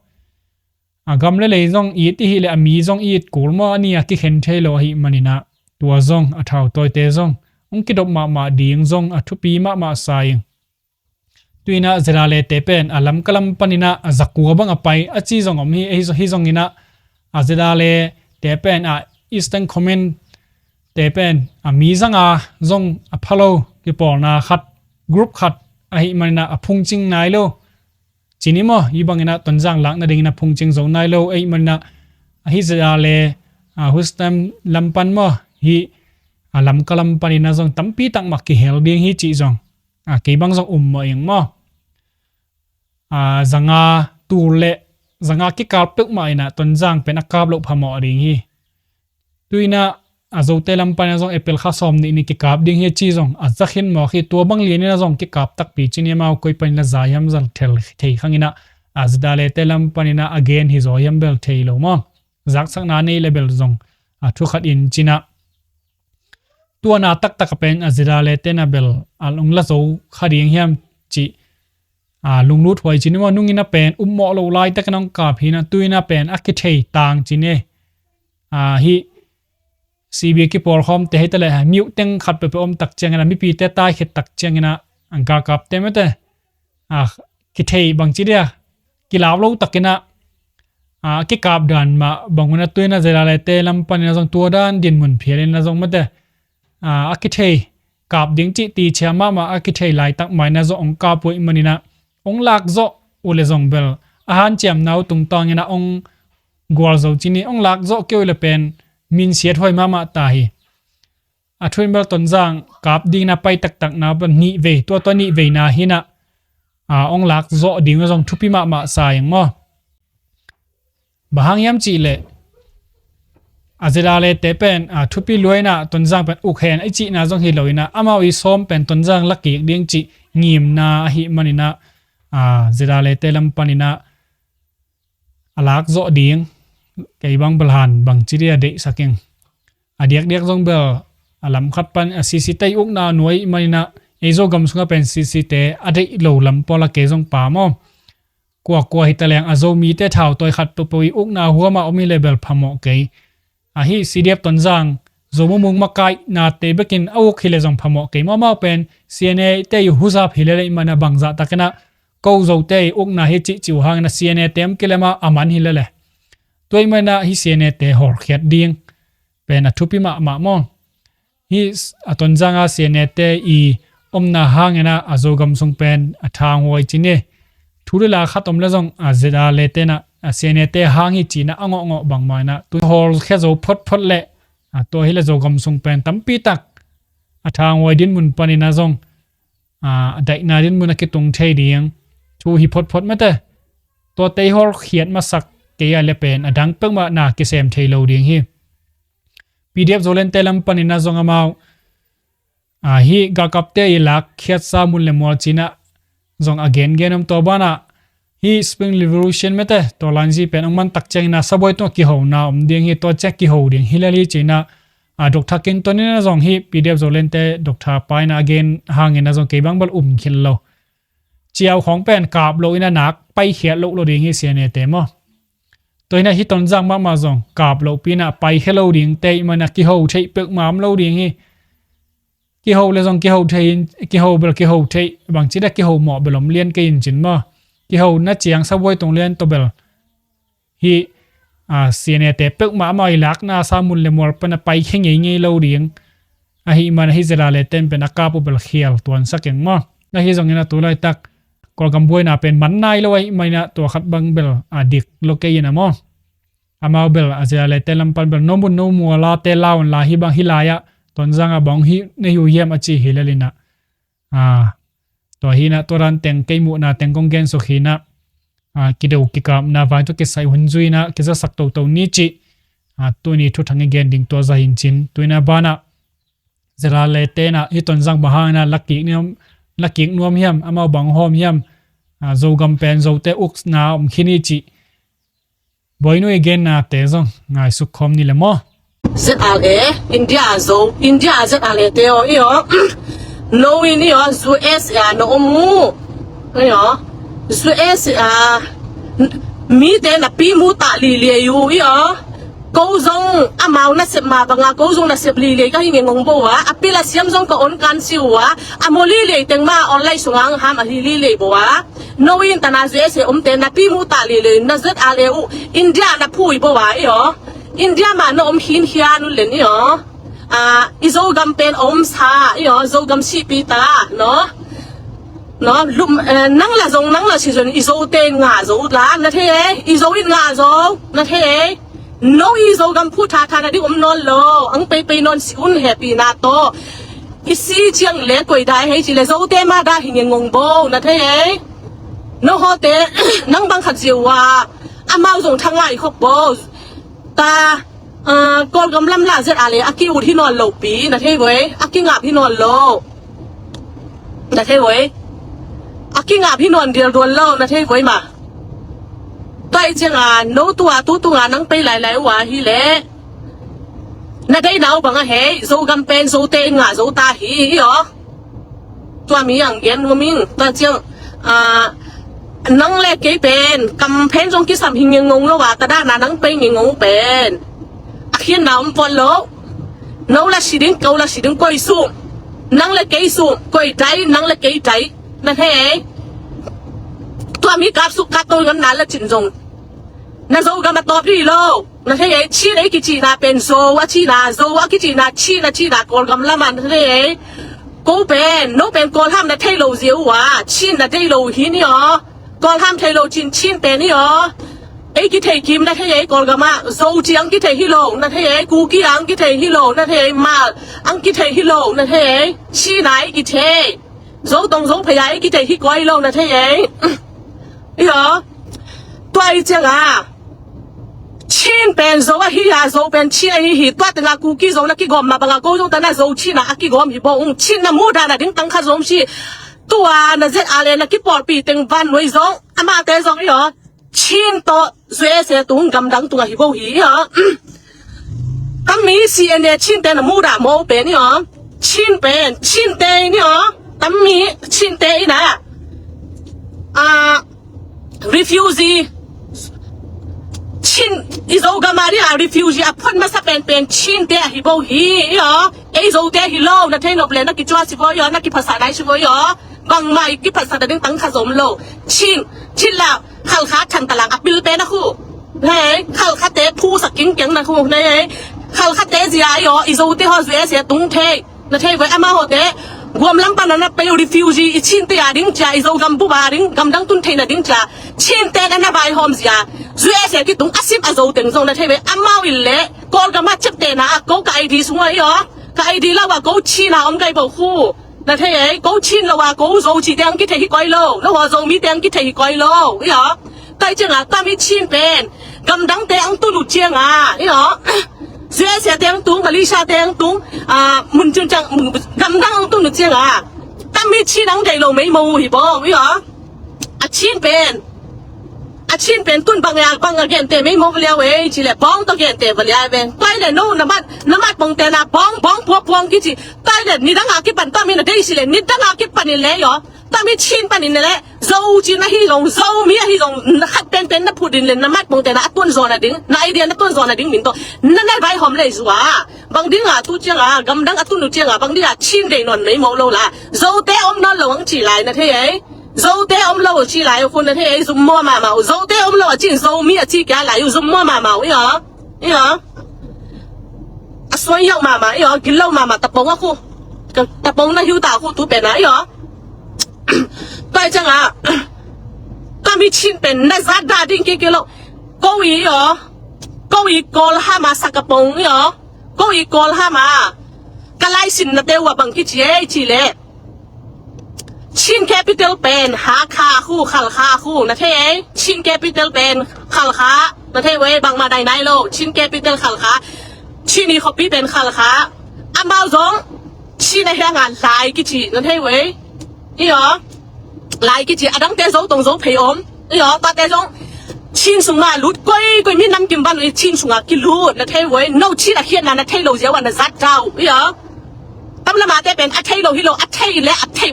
A gam le lei zong it i hih leh a mi zong it kul maw, a ni a kikhen thei lo ahih manin a, tua zong a thautawite zong hong kidop mahmah ding zong a thupi mahmah sa ing. Tu in a ZRA-te pen a Lamka lam panin a, a zakua bang a pai a ci zong om hi, hi, hi zongin a, a ZRA-te pen a Eastern Command-te pen a mi zanga zong a pha lo kipawlna khat, group khat ahih manin a, a phungcing nai lo ci ni maw. Hih bangin a Tonzang lak nadingin a phungcing zo nai lo ahih manin a, a hih ZRA le, a, Hustam lam pan maw, hih, a, Lamka lam panin a zong tampi tak mah kihel ding hi cih zong, a, kei bang zong um mawh ing maw. A, zanga tul le zanga kikap peuhmah in a Tonzang pen a kap loh phamawh ding hi. Tu in a, a Zote lam panin a zong April kha sawm nih ni kikap ding hi a ci zong a za khin mawk hi. Tua bang lianin a zong kikap takpi ci ni, amau koi panin a za hiam zal thei khang in a, a ZRA-te lam panin a a gen hi zaw hiam bel thei lo maw. Zaksakna nei le bel zong a thu khat in cin a, tua na taktak a pen a ZRA-te na bel a hong la zo kha ding hiam cih, a, lunglut huai ci ni maw. Nungin a pen upmawh lo laitakin a hong kap hi in a, tu in a pen a kithei tang ci ni. A, hih CB kipawlkhawmte hi ta leh, miuh teng khat peuhpeuh om tak ciangin a, mipite tai khit tak ciangin a, a galkapte mate, a, kithei bangci dia, kilau lo takin a, a, kikap dan mah bang un a, tu in a ZRA-te lam panin a zong tua dan dinmun phialin a zong mate, a, a kithei kap ding cih tichia mahmah a kithei laitak mah in a zong hong kap uh ahih manin a, hong lak zawh uh le zong bel a hanciamna uh tungtangin a hong gualzo ci ni. Hong lak zawh kei uh le pen minsiat huai mahmah ta hi. A thu in bel Tonzang kap dingin a pai taktakna bel nih vei, tua tua nih veina hi in a, a, hong lak zawh ding uh zong thupi mahmah sa ing maw. Bang hang hiam cih leh a ZRA-te pen, a, thupi lua in a Tonzang pen uk hen i cihna zong hi lo in a, amau i sawm pen Tonzang la kik ding cih ngimna ahih manin a, a, ZRA-te lam panin a, a lak zawh ding, kei bang bel han bangci dia deihsak ing. A diakdiak zong bel a lam khat pan a CC-te i ukna nuai ahih manin a, ei Zogam sungah pen CC-te a deih lo lam pawl a kei zong pha maw. Kuakua hi ta leng a Zomite thautawi khat peuhpeuh i ukna huam ah om hi le bel phamawh kei. A hih CDF Tonzang Zo mumung makaih nate bekin a uk hileh zong phamawh kei maw. Amau pen C N A te i huzap hileh leh i mana bangzah takin ah ko Zote i ukna hi cihcih uh hangin ah C N A te om kilem ah a man hileh leh. Tua i mana hi C N A te hawlkhiat ding pen a thupi mahmah maw. Hi a Tonzang a C N A te i omna hangin ah a Zogam sung pen a thanghuai ci ni. Thu le la khat om le zong a Z R le ten ah a C N A te hang hi ci-in ah a ngawhngawh bangmah in ah tu hawlkhia zo photphot leh a tua hileh Zogam sung pen tampi tak a thanghuai dinmun panin ah zong a daihna dinmun a kitung thei ding thu hi photphot mate. Tuate i hawlkhiat masak kei a le pen a dang peuhmah na kisem thei lo ding hi. P D F Zolandte lam panin ah zong amau a hi galkapte i lakkhiatsa mun le mual ci-in ah zong a gengen om. Tua banah hi Spring Revolution mate tua lanzi pen ong man tak ciangin ah sabuai tungah kihona om ding hi. Tua ciang kiho ding hi lel hi ci-in ah a Doctor Clinton in ah zong hi P D F Zolandte Doctor pa in ah a gen hangin ah zong kei bang bel um khit lo. Ciau khawng pen kap lo in ah nak paikhiat loh lo ding hi C N A te maw. Tua hi in ah hi Tonzang mahmah zong kap lohpi in ah paikhia lo dingte i mana kiho theih peuhmah om lo ding hi. Kiho le zong kiho thei in, kiho bel kiho thei, bangci dah kiho mawh bel om lian kei in cin maw. Kihona ciang sabuai tung lian tawh bel hi a C N A te peuhmah amau i lakna sa mun le mual pan a paikhia ngeingei lo ding. Ahi man ahi Z R le ten pen a kap uh bel khial tuansak eng maw. Ahi zongin ah tu laitak Kawlgam buaina pen man nai lo ahi man in ah tua khat bang bel a dik lo kei in ah maw. Amau bel a Z R le ten lam pan bel no mun no mual a te laun la hi bang hi lai ah Tonzang ah bang hi na hi uh hiam a ci hi lel in ah. A tua hi in ah tua dan teng kei muhna teng kong gen suk hi in ah. A kideu kikapna vai tawh kisai hun zui in ah kizasak toto ni cih a tuni thuthang i gen ding tua za hi in cin. Tu in ah banah Z R le ten ah hi Tonzang bang hangin ah lakik nuam, lakik nuam hiam, amau bang hawm hiam. A Zogam pen Zote ukna om khin hi cih Bawi Nu i gennate zong ngaisuk khawm ni le maw. Z R A, India a Zo, India a Z R A te aw i aw. No in i aw, U S A na om uh. I aw, U S A mite na pi mu ta lili uh i aw. Ko zong amau nasep ma banga ko zong nasep lili ka hi ngengong bo a. A pil a siam zong ka on kan si uh a. A mo lili teng ma online sungang ham a hi lili bo a. No in tana U S A omte na pi mu ta lili na Z R A uh India na phui bo a i aw. India ma na om hin hian uh len i aw. A i Zogam pen om sa i aw Zogam sipi ta no. No lum eh, nang la zong nang la si zon i Zote in nga zo la na thei ei i Zo in nga zo na thei ei. No i Zogam phu tha tha na ding om nawn lo ang peipei nawn si un hepi na tawh. I si ciang le koi dai hei ci le Zote ma da hi ngengong bo na thei ei. No hote nang bang khat zia uh a amau zong tha ngai khok bo. Ta Kawlgam lam la Z R A le a ki ut hi nawn lo pi na thei voi a ki ngap hi nawn lo. Na thei voi a ki ngap hi nawn dial dual lo na thei voi ma. Tua i cianga no tua tu tunga nang pei lailai uh a hi le. Na dei nau bang a hei Zogam pen Zote in nga zo ta hi i aw. Tua mi ang gen nuam ing tua ciang a nang le kei pen kam phen zong kisam hi ngengong lo a ta dana nang pei ngengong pen a khian na om pon lo. No la si ding ko la si ding koi sum nang le kei sum koi dai nang le kei dai na thei ei. Tua mi kap suk kap to ngan na la cin zong na Zogam a tawp hi lo. Na thei ei Chin ei kicihna pen Zo a cihna Zo a kicihna Chin a cihna Kawlgam lama na thei ei. Ko pen no pen Kawlham na thei lo zia uh a Chin na thei lo hi ni aw. Kawlham thei lo Chin Chin pen ni aw. Ei kithei kim na thei ei Kawlgam ah Zo ci ang kithei hi lo na thei ei Kuki ang kithei hi lo na thei ei Mal ang kithei hi lo na thei ei Chin a ei kithei. Zo tong Zo phei a ei kithei hi koi lo na thei ei. I aw. Tua i cianga Chin pen Zo ahi a Zo pen Chin ahi hi tua tenga Kuki Zo na kigawm ma banga ko Zo tana Zo Chin a a kigawm hi bo ung Chin na muhdana ding tang kha zom si. Tua na Z R A na kipawlpi teng van nuai zong amate zong i aw. Chin tawh U S A tung gamdang tunga hi bo hi i aw. Tammi C N A Chin te na muda mo pen i aw. Chin pen Chin te ni aw. Tammi Chin te i na a refugee. Chin, i Zogam a ding a refugee a phon masa penpen Chinte ahi bo hi, i aw. Ei Zote hi lo, na thei nop le na kicuah si bo i aw, na kiphatsah nai si bo i aw. Bangmah i kiphatsah nading tang khat zong om lo. Chin, Chin la, Khalkha Thantlang a pil pen a khu. Hei, Khalkhate phusak kingkeng na khu, hei. Khalkhate zia i aw, i Zote haw zia sia tung thei. Na thei ve, amau hawte Guam lam pan a na pei uh refugee, i Chinte a ding cia, i Zogam bup a ding, gamdang tun theihna ding cia, Chinte na na vaihawm zia, U S A kitung a sim a Zo teng zong na thei ve, amau in leh Kawlgam a ciaptehna a ko ka I D sung a i aw, ka I D lo a ko Chin a om gai bo khu. Na thei ei, ko Chin lo a ko Zo ci teng kithei hi koi lo, lo haw Zomi teng kithei hi koi lo, i aw. Tua hi ciangah, tua mi Chin pen gamdangte ang tun uh ciangah, i aw, U S A te ang tung, Malaysia te ang tung, ah, mun cun ciang, gamdang ang tun uh ciangah, tua mi Chin ang deih lo meimo uh hi bawm, i aw. A Chin pen, a Chin pen tun bang a, bang a gente meimo va liau ei, ci le bawng tawh gente va liau ei ve. Tua hi le no, na mat, na mat pongte na bawng, bawng, puang, puang kici. Tua hi le nidang a kipan tua mi na deih si le, nidang a kipan in le, i aw. Tua mi Chin panin le, Zo Chin ahi zong, Zomi ahi zong, na khat penpen na phut in le, na mat pongte na a tuan zaw nading, na idea na tuan zaw nading min tawh, na na vaihawm le zua. Bang ding a tu ciang a, gamdang a tun uh ciang a, bang ding a Chin deih nawn meimo lo la. Zote om nawn lo ang ci lai na thei ei. Zote om lo ci lai uh khun na thei ei, zum maw mahmah uh. Zote om lo a Chin, Zomi a ci kia lai uh, zum maw mahmah uh, i aw. I aw. A suai yauh mahmah, i aw, gil lo mahmah, tapong a khu. Tapong na hiu ta khu tu pen a, i aw. Tua hi ciangah, tua mi Chin pen na zat dah ding kei kei lo. Ko i aw, ko i Kawl ham a sa ka pong i aw. Ko i Kawl ham a ka laisin na teu a bang kici ei ci le. Chin capital pen Hakha khu, Khalkha khu, na thei ei. Chin capital pen Khalkha, na thei ve, bangmah dai nai lo. Chin capital Khalkha. Chin i khuapi pen Khalkha. Amau zong Chin a hiang a Lai kici, na thei ve. I aw, Lai kici, a dangte Zo tong Zo phei om. I aw, tuate zong Chin sung mah lut, koi, koi mi namkim van uh i Chin sungah kilut, na thei ve. No Chin a khiatna na thei lo ziau a na zat dau, i aw. Tam lamate pen a thei lo hi lo, a thei le a thei,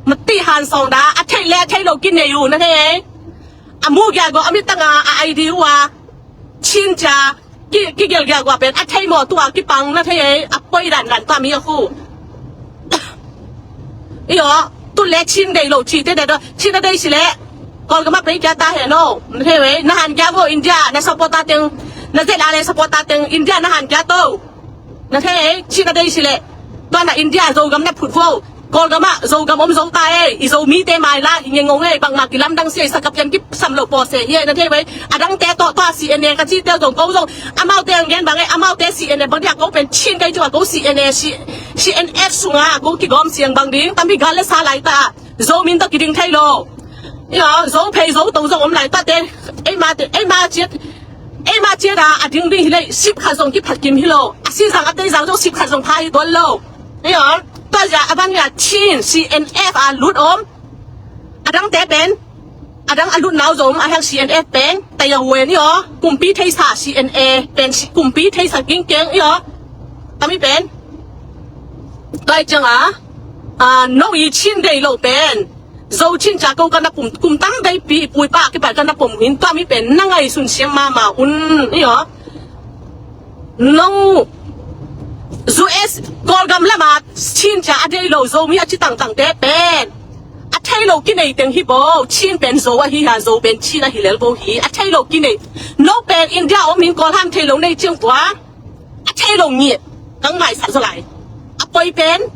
mati han sawng da, a thei le a thei lo kinei uh, na thei. A mu gialgua, a mitang a, a I D uh a, Chin cia, ki, ki gialgialgua pen a thei maw, tua kipang na thei ei, a poi dandan tua mi a khu. I aw, tu le Chin deih lo ci te deih, Chin a deih si le, Kawlgam a pei kia ta he no, na thei ei, na han kia vo India, na supporter teng, na Z R A supporter teng, India na han kia to. Na thei ei, Chin a deih si le, tua na India Zogam na phut vo. Kawlgam ah Zogam om zo ta ei, i Zomite mai la hi ngengong ei, bangmah kilamdang si ei, sakapian kisam lo paw se hi ei, na thei ve. A dangte tawh tua C N A ka cite zong ko zong, amaute ang gen bang ei, amaute C N A bang ding a ko pen Chin kei cu a ko C N A, C-, C N F sungah ko kigawm siang bang ding, tampi gal le sa lai ta, Zomi tawh kiding thei lo. I aw, Zo phei Zo to zong om lai tate, eimate, eima ciat, eima ciat a, a ding ding hi lei, sip khat zong kiphat kim hi lo. A si zang a tei zang zong sip khat zong pha hi tuan lo. I aw, tua zia a van a Chin, C N F a lut om. A dangte pen, a dang a lut nau zong om, a hang C N F pen, tei a wen i aw, kumpi theisa C N A pen, si-, kumpi theisa kingkeng i aw. Tami pen. Tua i ciang a, a, no i Chin deih lo pen. Zo Chin ca ko ka na pum, kum tam veipi i pu i pa kipan ka na pum hin tua mi pen na ngaihsun siam mahmah un i aw. No U S Kawlgam lama Chin ca a deih lo Zomi a ci tangtangte pen a thei lo kinei teng hi bo. Chin pen Zo ahi ha, Zo pen Chin ahi lel bo hi. A thei lo kinei. No pen India om hin Kawl ham thei lo nei ciang tua. A thei lo ngih, kang maisah zaw lai. A poi pen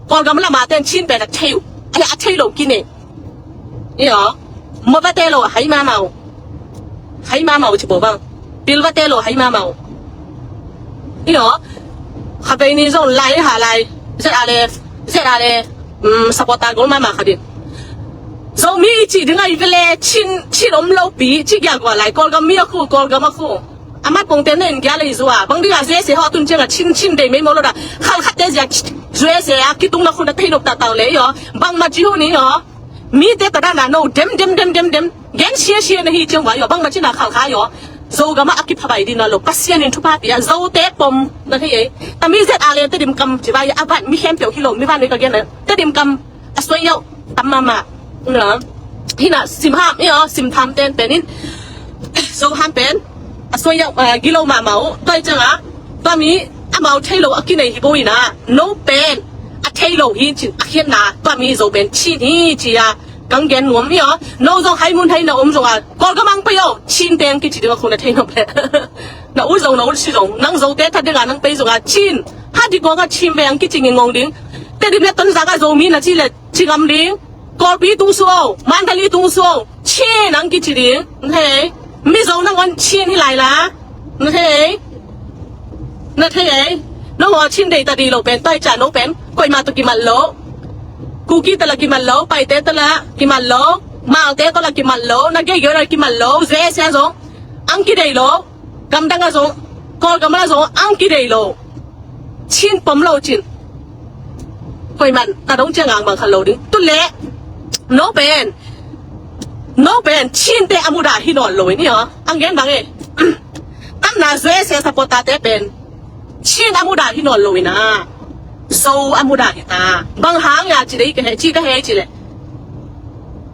Kawlgam lama ten Chin pen a thei uh. A le a thei lo kinei. I aw, mawh vate lo hai mahmah uh. Hai mahmah uh ci bo bang. Pil vate lo hai mahmah uh. I aw, kha bei ni zong lai ha lai. Z R A, Z R A, um, supporter gol mahmah kha ding. Zomi i cih ding ahi vele Chin, Chin om lopi, ci gialgua lai. Kawlgam mi a khu, Kawlgam a khu. A mat pongte na in gial ahi zua. Bang ding a U S A haw tun ciang a Chin, Chin deih mei maw lo da. Khalkhatte zia U S A a kitung na khun a thei nop ta tau le i aw. Bangmah ci hu ni i aw. Mite ta dan a no dem, dem, dem, dem, dem. Gen sia sia na hi ciang vai i aw. Bangmah ci na Khalkha i aw. Zogam a a kipha vai ding na lo. Pasian in thupha pia. Zote pom na thei ei. Tami Z R A Tedim kam ci vai a van mi khempeuh hi lo. Mi van ni ka gen na. Tedim kam. A suai yauh tam mahmah. Hi na, sim ham, i aw, sim tham ten pen in. Zo ham pen. a soi a, a gilo mahmah uh. Tua hi ciangah tua mi amau thei lo a kinei hi bo inah, no pen a thei lo hi cin a khiatna, tua mi Zo pen Chin hi ci-a kang gen nuam hi aw. No zong hai mun hai na om zongah Kawlgam ang pei aw, Chin teng kici ding a khu na thei nop leh. Na ut zong na ut si zong, nang Zote that dingah nang pei zongah Chin, ha dik kawngah Chin ve ang kici ngingong ding. Tedim le Tonzang ah Zomi na ci le ci ngam ding. Kawlpi tung suau, Mandali tung suau, Chin ang kici ding. Na thei, Mizo nangawn Chin hi lai la. Na thei, na thei ei. Nong aw Chin deih ta di lo pen, tua hi ciah no pen koimah tawh kimat lo. Kuki tawh la kimat lo, Paite tawh la kimat lo, Malte tawh la kimat lo, na geigei la kimat lo, Zwe sia zong ang kideih lo. Gamdang ah zong, Kawlgam ah zong ang kideih lo. Chin pom lo cin. Koiman ka dong ciang ang bang khat lo ding. Tun leh no pen, no pen Chin te a mudah hi nawn lo in hi aw. Ang gen bang e. Tamna Zwe sia supporter te pen Chin a mudah hi nawn lo in a, Zo a mudah hi ta. Bang hang a ci dei ka he, ci ka he ci leh,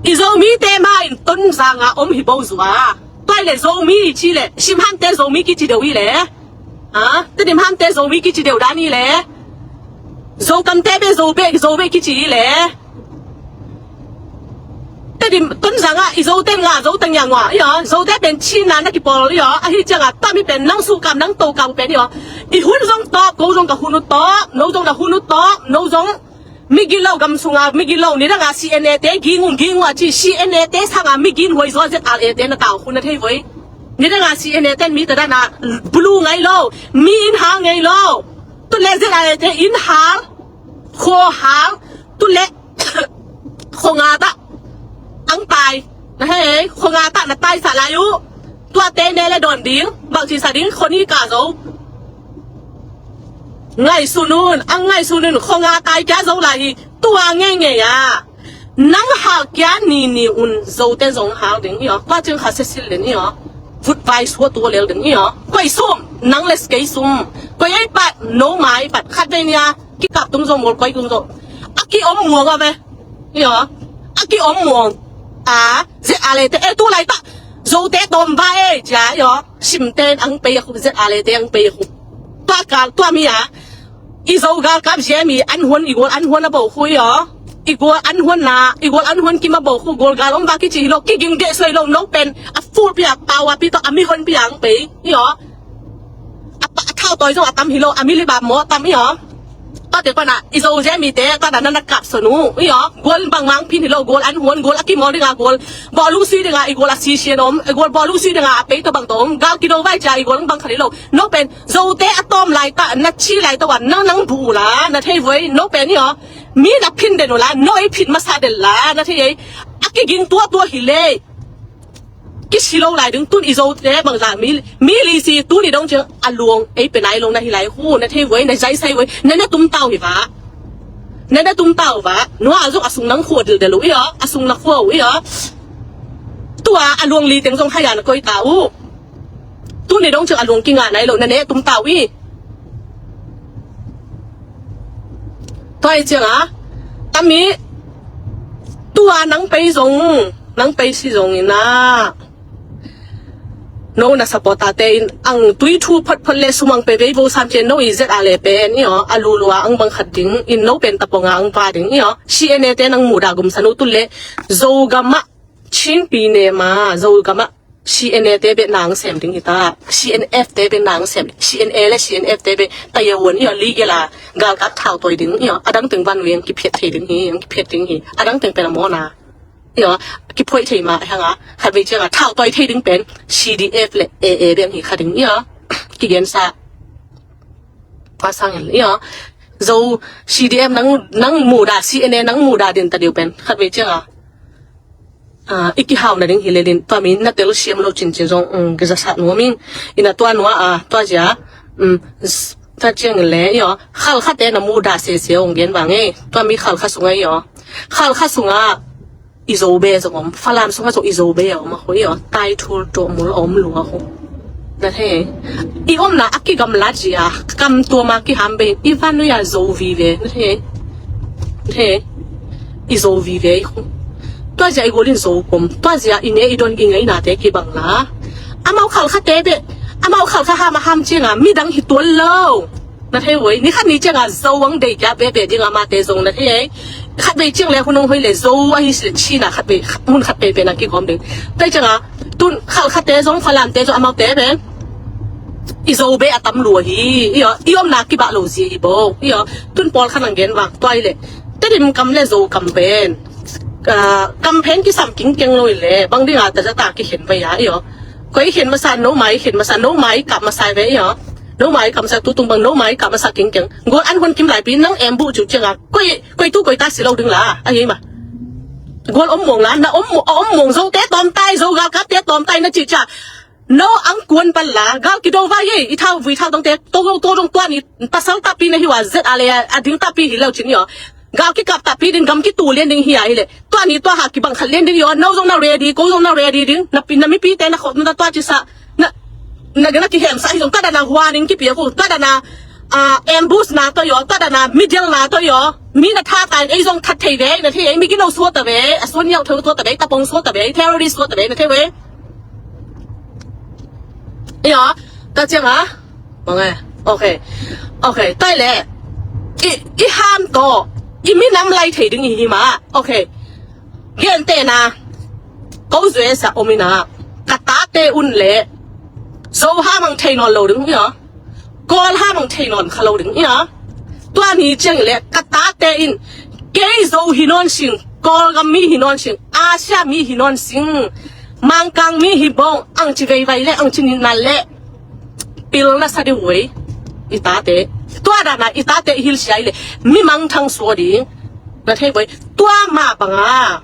i Zomi te ma in Tonzang ah om hi bo zua. Tua hi leh Zomi ci leh, Simham te Zomi kici deuh hi leh, ha, Tedim Ham te Zomi kici deuh dan hi leh, Zokam te be Zo be, Zo be kici hi leh. Tedim Tonzang ah i Zote nga, Zote nga ngua hi aw. Zote pen Chin na na kipawl hi aw. Ahi ciangah tua mi pen nang sukam nang tokam pen hi aw. I hun zong tawp, ko zong ka hun uh tawp, no zong na hun uh tawp, no zong migilo gam sungah migilo, nidangah C N A te ging un ging un a ci, C N A te sangah migin huai zaw Z R A te na tau khu na thei voi. Nidangah C N A ten mi tadana bulu ngai lo, mi inn hal ngai lo. Tun leh Z R A te inn hal, khua hal, tun leh khua nga tah ang tai. Na hei, khua nga tah na taisah lai uh. Tuate ne le dawn ding, bangci sa ding, khua ni ka zo. Ngaihsun un, ang ngaihsun un, khua nga tai kia zo lai hi. Tua ngeingei ah nang hal kia ni ni un, Zote zong hal ding hi aw. Tua ciang kha sesil den hi aw. Vut vai sua tua lel ding hi aw. Koi sum, nang le kei sum. Koi ei pat, no mai pat, khat vei nia kikap tung zong mol koi tung zong a ki om muang a ve. Hi aw. A ki om muang. A, Z R A te e tu lai ta. Zote tawm va e cia hi aw. Simten ang pei a khu, Z R A te ang pei a khu. Tua kal, tua mi a i Zo galkap ziam i an huan, i gual an huan a bo khu hi aw. I gual an huan na, i gual an huan kim a bo khu, gual gal om va kici hi lo, kiging deh suai lo, no pen a ful pi a pau a pi tawh a mi hon pi ang pei hi aw. A pa, a thau tawi zong a tam hi lo, a mi li bap maw a tam hi aw. Tua te pana i Zo ziam i te pana na na kap son uh hi aw. Gual bang mang phin hi lo, gual an huan, gual a kimawl dinga, gual bawlung sui dinga, i gual a sisian om, i gual bawlung sui dinga a pei tawh bang tawh om, gal kido vai cia i gual bang khat hi lo. No pen Zote a tawm lai ta, na ci lai ta wan, nang nang bu uh la, na thei voi, no pen hi aw. Mi na phin den uh la, no ei phin masa den la, na thei ei. A kiging tua tua hi lei. Kisi lo lai ding, tun i Zote bangza mi, mi li si tun i dong ciang a luang ei pe nai lo na hi lai khu, na thei voi, na zai sai voi, na na tum tau hi va. Na na tum tau va. Nua a zong a sung nang khua dildel uh hi aw, a sung na khua uh hi aw. Tua a luang li teng zong hai a na koi ta uh. Tuni dong ciang a luang kinga nai lo, na ne tum tau hi. Tua hi ciangah tami tua nang pei zong, nang pei si zong inah no na supporter te in ang tui thu photphot le sumang pe vei vo sam cian no i Z R A pen hi aw, a lulua ang bang khat ding in, no pen taponga ang va ding hi aw. C N A te nang muda gumsa no tun le Zogam ah Chin pi ne ma Zogam ah C N A te beh nang sem ding hi ta. C N F te beh nang sem. C N A le C N F te beh tayawan hi aw, legal a galkap thau tawi ding hi aw. A dang teng van veng kiphiat thei ding hi, ang kiphiat ding hi. A dang teng pen a mawna hi aw. Kiphoih thei ma hanga khat vei cianga thau tawi thei ding pen C D F le A A beng hi kha ding hi aw. Kigensa. Pasang hi aw. Zo C D F nang, nang muda, C N A nang muda din ta diu pen khat vei cianga a, i kihau na ding hi le din, tua mi na tel siam lo cincin zong, um, kizasat nuam ing. Ina tua nua a, tua zia, um, s-, tua ciang le, i aw, Khalkha te na muda sese ong gen bang e, tua mi Khalkha sunga i aw. Khalkha sunga i Zo be zong om, Falam sunga zong i Zo be om a khu i aw. Tai thul tua mul om lua khu. Na thei. I omna a kigamlat zia, kam tua ma kiham bei, i van nuia Zo vive, na thei. Na thei. I Zo vive i khu. Tua zia i golin Zo pom, tua zia i ne i don i ngaina te kibang la. Amau Khalkha te be, Amau khalkha ham a ham cianga midang hi tuan lo. Na thei uai, ni khat ni cianga Zo ang dei kia bebe dinga mate zong na thei ei. Khat bei ciang le hun hong hoi le Zo ahi si le China khat bei, mun khat bei pen a kigawm ding. Tei cianga tun khalkhate zong Falamte zong amaute pen i Zo be a tam lua hi. Io, i omna kibah lo zi hi bo. Io, tun pawl khan ang gen vak tuai le Tedim kam le Zo kam pen, ah, kam pen kisam kingkeng lo i le bang dinga ta zata kikhen bai a. Io, koi khen masa, no mai khen masa, no mai kap masa ve. Io, no mai kap masa, tutung bang no mai kap masa kingkeng. Gol an hun kim lai pi nang em bu cu cianga koi, koi tu koi ta si lo ding la ahi ma. Gol om mong la, na om, om mong Zote tawm tai, Zo galkapte tawm tai na ci cia. No ang kuan pan la gal kido vai ei, i thau vui thau dongte to to dong tuan i pasal tapi na hiwa zet a le a ding tapi hi lo cin io. Gal kikap tapi ding, gam kitu lian ding hi a hi le. Tuan i tua ha kibang khat lian ding io. No zong na ready, ko zong na ready ding. Na pi, na mipite na khot na tua ci sa. Na, na, na kihem sa hi zong tua da na hua ding kipi a ku. Tua da na, ah, ambush na to io. Tua da na middle na to io. Mi na tha tai ei zong that thei ve, na thei ei mi kino suat ta ve. A suan iau thau suat ta ve, tapong suat ta ve, terrorist suat ta ve, na thei ve. Io, ta ciang a. Bang e. Ok. Ok, tai le. I, i ham to. I minam lai thei ding i hi ma. Ok. Gente na. Ko zue sa omina. Ka tate un le. Zo ham ang thei nawn lo ding io. Kawl ham ang thei nawn kha lo ding io. Tua ni ciang le ka tate in kei Zo hi nawn sing, Kawlgam mi hi nawn sing, Asia mi hi nawn sing, Mangkang mi hi bong ang ci veivai le ang ci nina le pil na sa ding uai. I tate. Tua dana i tate i hilsia i le mi mangthang sua ding. Na thei uai. Tua ma banga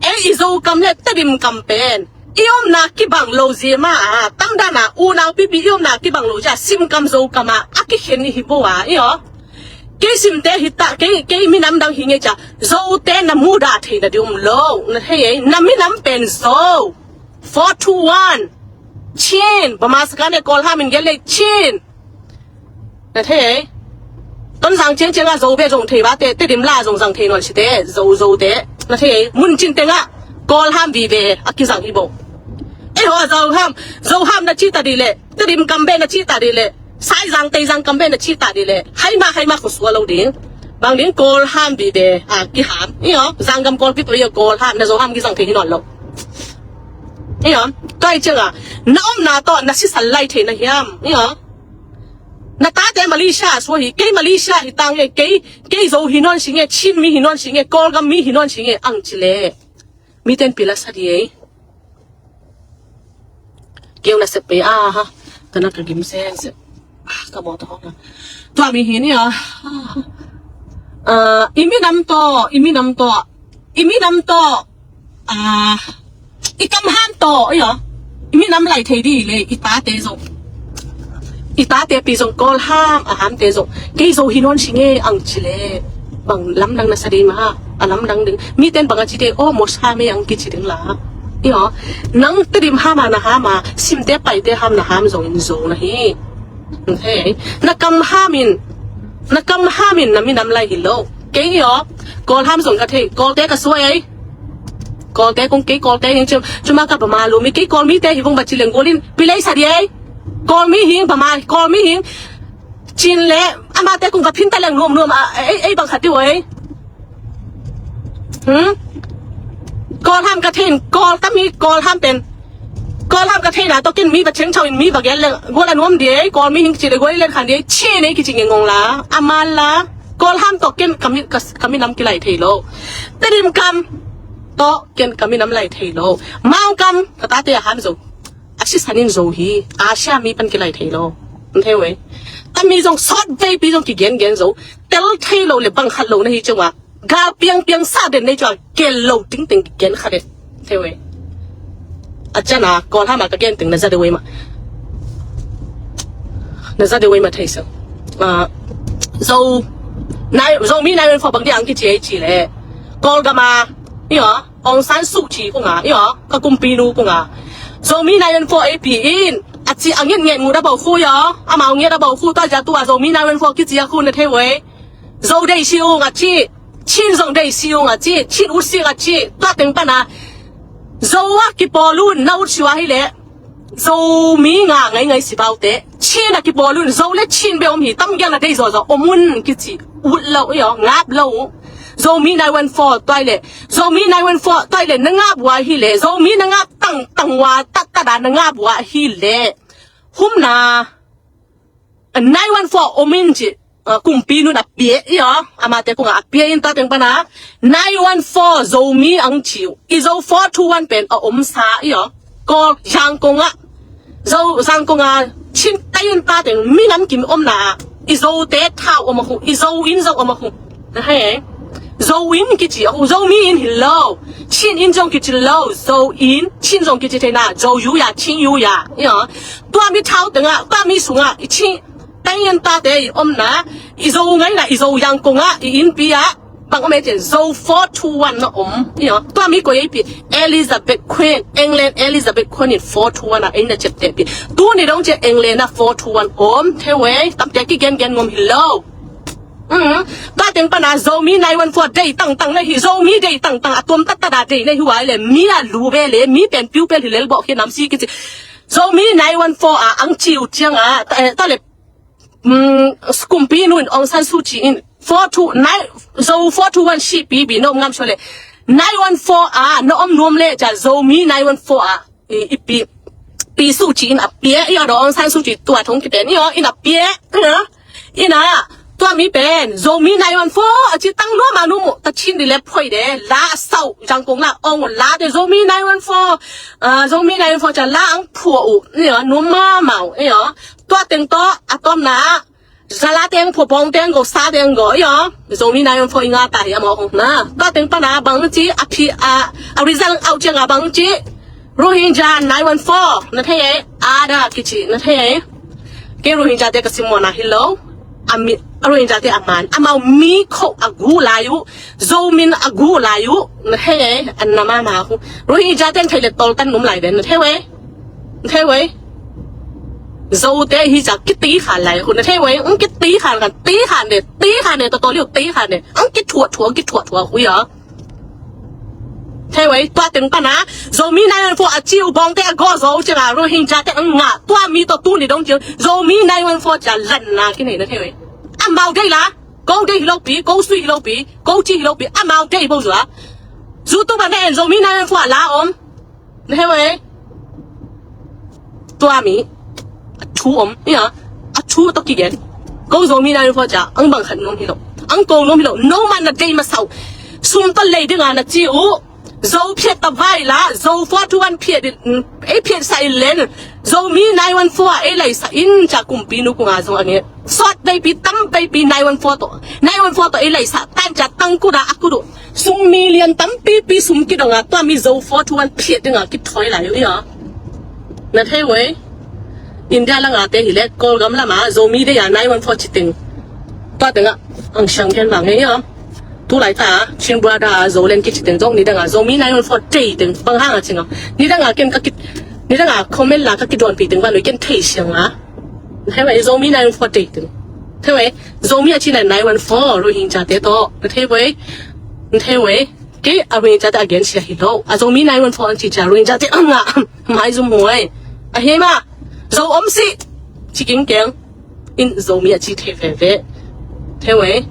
ei i Zo kam le Tedim kam pen i omna kibang lo zia ma a, tam dana unau pipi i omna kibang lo zia sim kam Zo kam a a kikhen i hi bo a io. Kei simte hi ta, kei, kei minam dang hi nge cia Zote na muda thei na di um lo. Na thei ei, na minam pen Zo. Four two one. Chin. Bama saka ne Kawl ham in gel le Chin. Na thei ei. Tonzang ciangciang a Zo be zong thei vate, Tedim la zong zang thei nawn site, Zo, Zote. Na thei ei, mun cin teng a Kawl ham vive a kizang hi bo. Ei ho a Zo ham, Zo ham na ci ta di le, Tedim kam be na ci ta di le, Saizang, Teizang kam be na ci ta di le, hai ma, hai ma khosua lo ding. Bang ding Kawl ham vive a kiham. Io, Zanggam Kawl kipia Kawl ham, na Zo ham kizang thei hi nawn lo. Io, kai ciang a, na omna to, na sisan lai thei na hiam. Io. Na tate Malaysia sua hi, kei Malaysia hi tang e, kei, kei Zo hi nawn sing e, Chin mi hi nawn sing e, Kawlgam mi hi nawn sing e, ang ci le. Mi ten pila sa di ei. Keu na sep pe a ha. Tana ka gim sen sep. Ah, ka bawt a hong a. Tua mi hi ni a. Ah, i minam to, i minam to, i minam to. Ah, i kam ham to, io. I minam lai thei di le, i tate zong. I tate pi zong Kawl ham, a hamte zong. Kei Zo hi nawn sing e ang ci le. Bang lamdang na sa di ma, a lamdang ding. Mi ten bang a ci te, o mo sa me ang kici ding la. Io, nang Tedim ham a na ham a, simte paite ham na ham zong in Zo na hi. Hei, na kam ham in, na kam ham in na minam lai hi lo. Kei io, Kawl ham zong ka thei, Kawlte ka sua ei. Kawlte kong kei Kawlte hing ciu, cuma ka Bama lu mi kei Kawl mite hi vong ba ci leng gual in, pilei sa di ei. Kawl mi hing, Bama, Kawl mi hing. Cin le, amate kong ka phin ta leng nuam nuam a, ei, ei bang khat di uai. Hmm? Kawl ham ka thein, Kawl tami, Kawl ham pen. Kawl ham ka theina to kin mi ba cheng chau in mi ba gel leng. Gual a nuam di ei, Kawl mi hing ci le gual i len khan di ei, ci nei kici ngeng ngong la. Amal la. Kawl ham to ken kami, ka, kami nam kilai thei lo. Tedim kam to ken kami nam lai thei lo. Mang kam, ka tate a ham zo. A sisan in zo hi. Asia mi pan kilai thei lo. An thei uai. Tami zong sawt vei pi zong kigen gen zo. Tel thei lo le bang khat lo na hi ciang a. Gal piang piang sa den nei cua kel lo ting ting gen kha den. Thei uai. A ciana Kawl ham a ka gen ting na za de uai ma. Na za de uai ma thei seng. Ah, Zo, nai, Zomi nai wen fo bang di ang kici ei ci le. Kawlgam a, io, Aung San Suu Kyi kung a, io, ka kumpi nu kung a. Zomi nai wen fo ei pi in, a ci a ngiat ngiat mu da bau khu io, amau ngiat da bau khu tua zia tua Zomi nai wen fo kici a khu na thei uai. Zo dei si ung a ci, Chin zong dei si ung a ci, Chin ut si ung a ci, tua teng pana. Zo a kipawl un, na ut si ua hi le. Zomi nga ngaingai sipaute Chin a kipawl un. Zo le Chin bek om hi. Tam giang na dei zawzaw om un kici ut lo uh, i aw, ngap lo uh. Zomi nine one four tuai le, Zomi nine one four tuai le na ngap uh ahi le, Zomi na ngap tangtang uh a, tattata na ngap uh ahi le, humna nine one four om in ci, uh, kumpi nun a pia, i aw, amate kungah a pia in, tua teng pana nine one four Zomi ang ci uh. I Zo four two one pen a omsa, i aw. Kawl, Zangkong ah, Zo, Zangkong ah Chin tai in, tua teng minam kim omna ah i Zote thau om a khu, i Zo inn zong om a khu. Na hei, Zo inn kici a khu, Zomi inn hi lo. Chin inn zong kici lo, Zo inn, Chin zong kici thei na, Zo yu ya, Chin yu ya, i aw. Tua mi thau tengah, tua mi sungah i Chin tai in tate i omna, i Zo ngaina, i Zo Zangkong ah i innpi ah bang om e cin, Zo four two one na om, i aw. Tua mi koi ei pi, Elizabeth Queen, England Elizabeth Queen in four two one ah ei na ciapteh pi. Tuni dong ciah England ah four two one om thei ve. Tamte kigengen ngom hi lo. Mm. Tua teng pana Zomi nine one four dei tangtang na hi, Zomi dei tangtang a tuam tattata dei na hi uh a le, mi a lu ve le, mi pen piu pel hi lel bawh khi nam si kici. Zomi nine one four a ang ci uh ciang a, ta, eh, ta le, mm, kumpi nun Aung San Suu Kyi in four two nine, Zo four two one si pi bi na om ngam sua le, nine one four a na om nuam le ca Zomi nine one four a i, i pi, pi Suu Kyi in a pia, i aw, Aung San Suu Kyi tua thong kipen, i aw, in a pia, i aw. Ina, tua mi pen Zomi nine one four a ci tang nuam a, nu mu ta Chin di le phoi de, la sau Zangkong la ong la de Zomi nine one four, ah, Zomi nine one four ca la ang phua uh, i aw, nuam mamau, i aw. Tua teng tawh a tomna zala teng phua, bawng teng go, sa teng go, i aw. Zomi nine one four i nga ta hi a mawk na. Tua teng pana bang ci a phi a, a result out ciang a bang ci, Rohingya nine one four na thei ei, ada kici na thei ei. Kei Rohingya te ka sim mawna hi lo. A mi, a Rohingya te a man, amau mi kho a gu lai uh, Zomin a gu lai uh na thei ei. An na mama khu Rohingya ten thei le tol kan num lai den na thei ei. Na thei ei. Zote hi ca kiti khan lai khu na thei ei. Ang kiti khan kan ti khan de, ti khan de, to to liu ti khan de. Ang kithuah thuah, ang kithuah thuah khu ya. Thei ei, tua teng pana Zomi nine one four a ci uh bawngte a gawh zaw uh ciang a Rohingya te ang ngah, tua mi tawh tuni dong ciang Zomi nine one four cia lanna kinei na thei ei. Amau dei la, ko dei hi lo pi, ko sui hi lo pi, ko ci hi lo pi, amau dei bo zua. Zu tu ba na en Zomi nine one four a la om. Na hei wei. Tua mi a thu om, i aw, a thu tawh kigen. Ko Zomi nine one four cia ang bang khat nuam hi lo. Ang ko nuam hi lo. No man na dei masa uh. Sum tawh lei dinga na ci uh. Zo phiat ta vai la, Zo four two one phiat in, ei phiat sa in len. Zomi nine one four a ei lai sa in cia kumpi nu kunga zong a nge. Sawt veipi, tam veipi nine one four tawh, nine one four tawh ei lai sa tan cia tang kut a a kut uh. Sum million tampipi sum kidong a tua mi Zo four two one phiat dinga kithawi lai uh i aw. Na thei wei. India langa te hi le Kawlgam lama Zomi dei a nine one four ci teng. Tua tengah ang siang gen bang ngei i aw. Tu lai ta Chin Brother a Zolen kici teng zong ni danga Zomi nine one four dei teng bang hanga cing aw. Ni danga ken ka ki, ni danga comment la ka kiduanpi teng ban lui ken thei siang a. Na thei wei Zomi nine one four dei teng. Thei wei Zomi a ci nine one four Rohingya te tawh. Na thei wei. Na thei wei. Kei a Rohingya te a gen sia hi lo. A Zomi nine one four an ci cia Rohingya te ang a mai zum huai. A hi ma. Zo om si. Ci king keng. In Zomi a ci thei veve. Thei wei.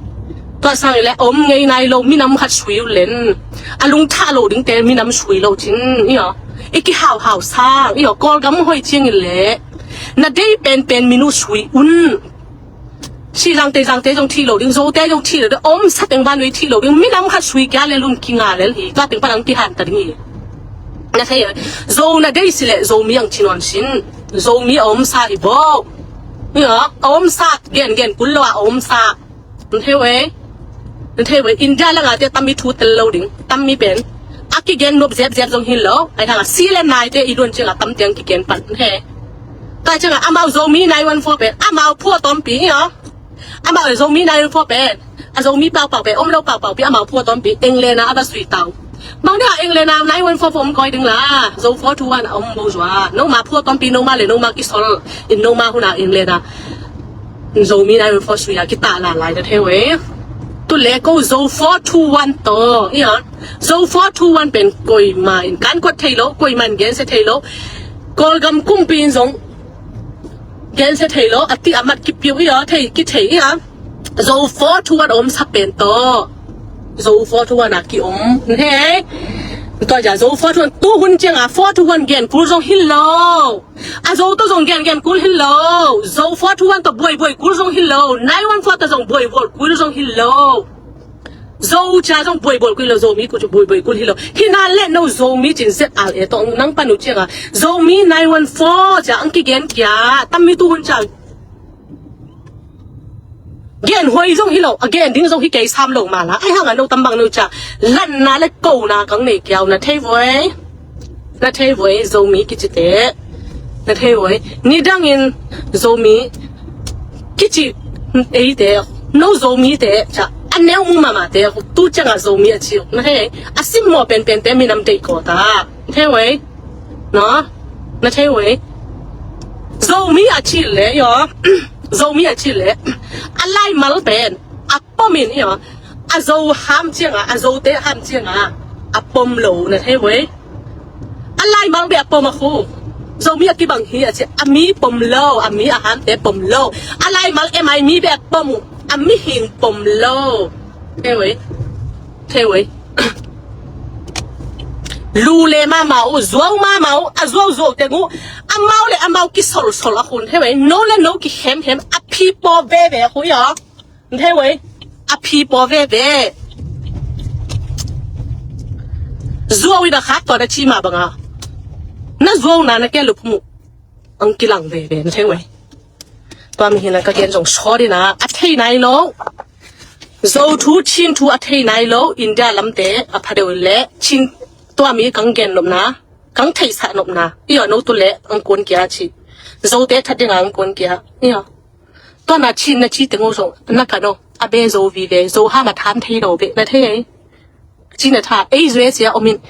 Tua sang le om ngei nai lo minam khat sui uh len. A lung tha lo ding te minam sui lo cin. I aw. I kihau hau sang. I aw Kawlgam hoi ciang i le. Na dei pen pen minu sui un. Si zangte zangte zong thih lo ding, Zote zong thih lo ding, om sa teng vanvei thih lo ding, minam khat sui kia le lun kinga lel hi, tua teng pan ang kihan ta ding hi. Na thei, Zo na dei si le, Zomi ang ci nawn sin, Zomi a om sa hi bo. Nia, a om sa, gen gen kul lo a om sa. Na thei wei, na thei wei, India langa te tam i thu tel lo ding, tam i pen. A kigen nop zep zep zong hi lo, ai thanga si le nai te i luan cianga tam tiang kigen pan, na thei. Tua cianga amau Zomi nine one four pen, amau phua tawmpi hi aw. Amau Zomi nine one four pen, a Zomi paupau pen, om lo paupau pi, amau phua tawmpi, England a a va sui tau. Bang dia England a nine one four four om koi ding la, Zo four two one a om bo zua. Noma phua tawmpi, noma le noma kisol, in noma huna England a. Zomi nine one four sui a kita la lai da thei wei. Tu le ko Zo four two one to, ia. Zo four two one pen koima in kan kuat thei lo, koima in gen se thei lo. Kawlgam kumpi in zong gensia thei lo, a ti a mat kipiu i a, thei, kithei i a. Zo four two one a om sa pen tawh, Zo four two one a ki om. Hei, tua ja Zo four two one, tu hun ciang a four two one gen kul zong hi lo. A Zo tawh zong gen gen kul hi lo. Zo four two one tawh buai buai kul zong hi lo. Nine one four tawh zong buai buai kul zong hi lo. Zo ca zong buai buai kul hi lo. Zomi kul cu buai buai kul hi lo. Hi na le no Zomi cin Z R A tawh nang pan uh ciang a, Zomi nine one four ca ang kigen kia, tam mi tu hun ca gen huai zong hi lo, a gen ding zong hi kei sam lo mala. Ai hang a no tam bang no ca lanna le kona kang nei kiau, na thei voi. Na thei voi, Zomi kici te. Na thei voi. Nidang in Zomi kici ei te, no Zomi te ca a neu mu mama te, tu ciang a Zomi a ci. Na thei, a sim maw pen pen te minam tei ko ta. Na thei voi. No? Na thei voi. Zomi a ci le yo. Zomi a ci le, a laimal pen a pom in yo. A Zo ham ciang a, a Zo te ham ciang a, a pom lo, na thei voi. A laimal be a pom a khu. Zomi a kibang hi a ci, a mi pom lo, a mi a ham te pom lo. A laimal M I mi be a pom uh, a mihing pom lo. Thei voi. Thei voi. Lu le mama uh, zuau mama uh, a zuau zuau teng uh, amau le amau kisolsol a khun, thei voi. No le no kihemhem, a phi paw veve a khu yo. Thei voi. A phi paw veve. Zuau i na khat tua na ci ma banga, na zuau na na ke lup mu ang kilang veve, na thei voi. Tua mi hi na ka gen zong sawt i na, a thei nai lo. Zo thu, Chin thu a thei nai lo, India lamte a pha deuh le Chin, tua mi kang gen nopna, kang theihsah nopna. I yo, no tu le ang kuan kia ci. Zote that ding ang kuan kia. I yo. Tua na Chin na ci teng uh zong na ka no, a be Zo vive, Zo ham a tham thei lo be, na thei. Cina tha, ei U S A om in,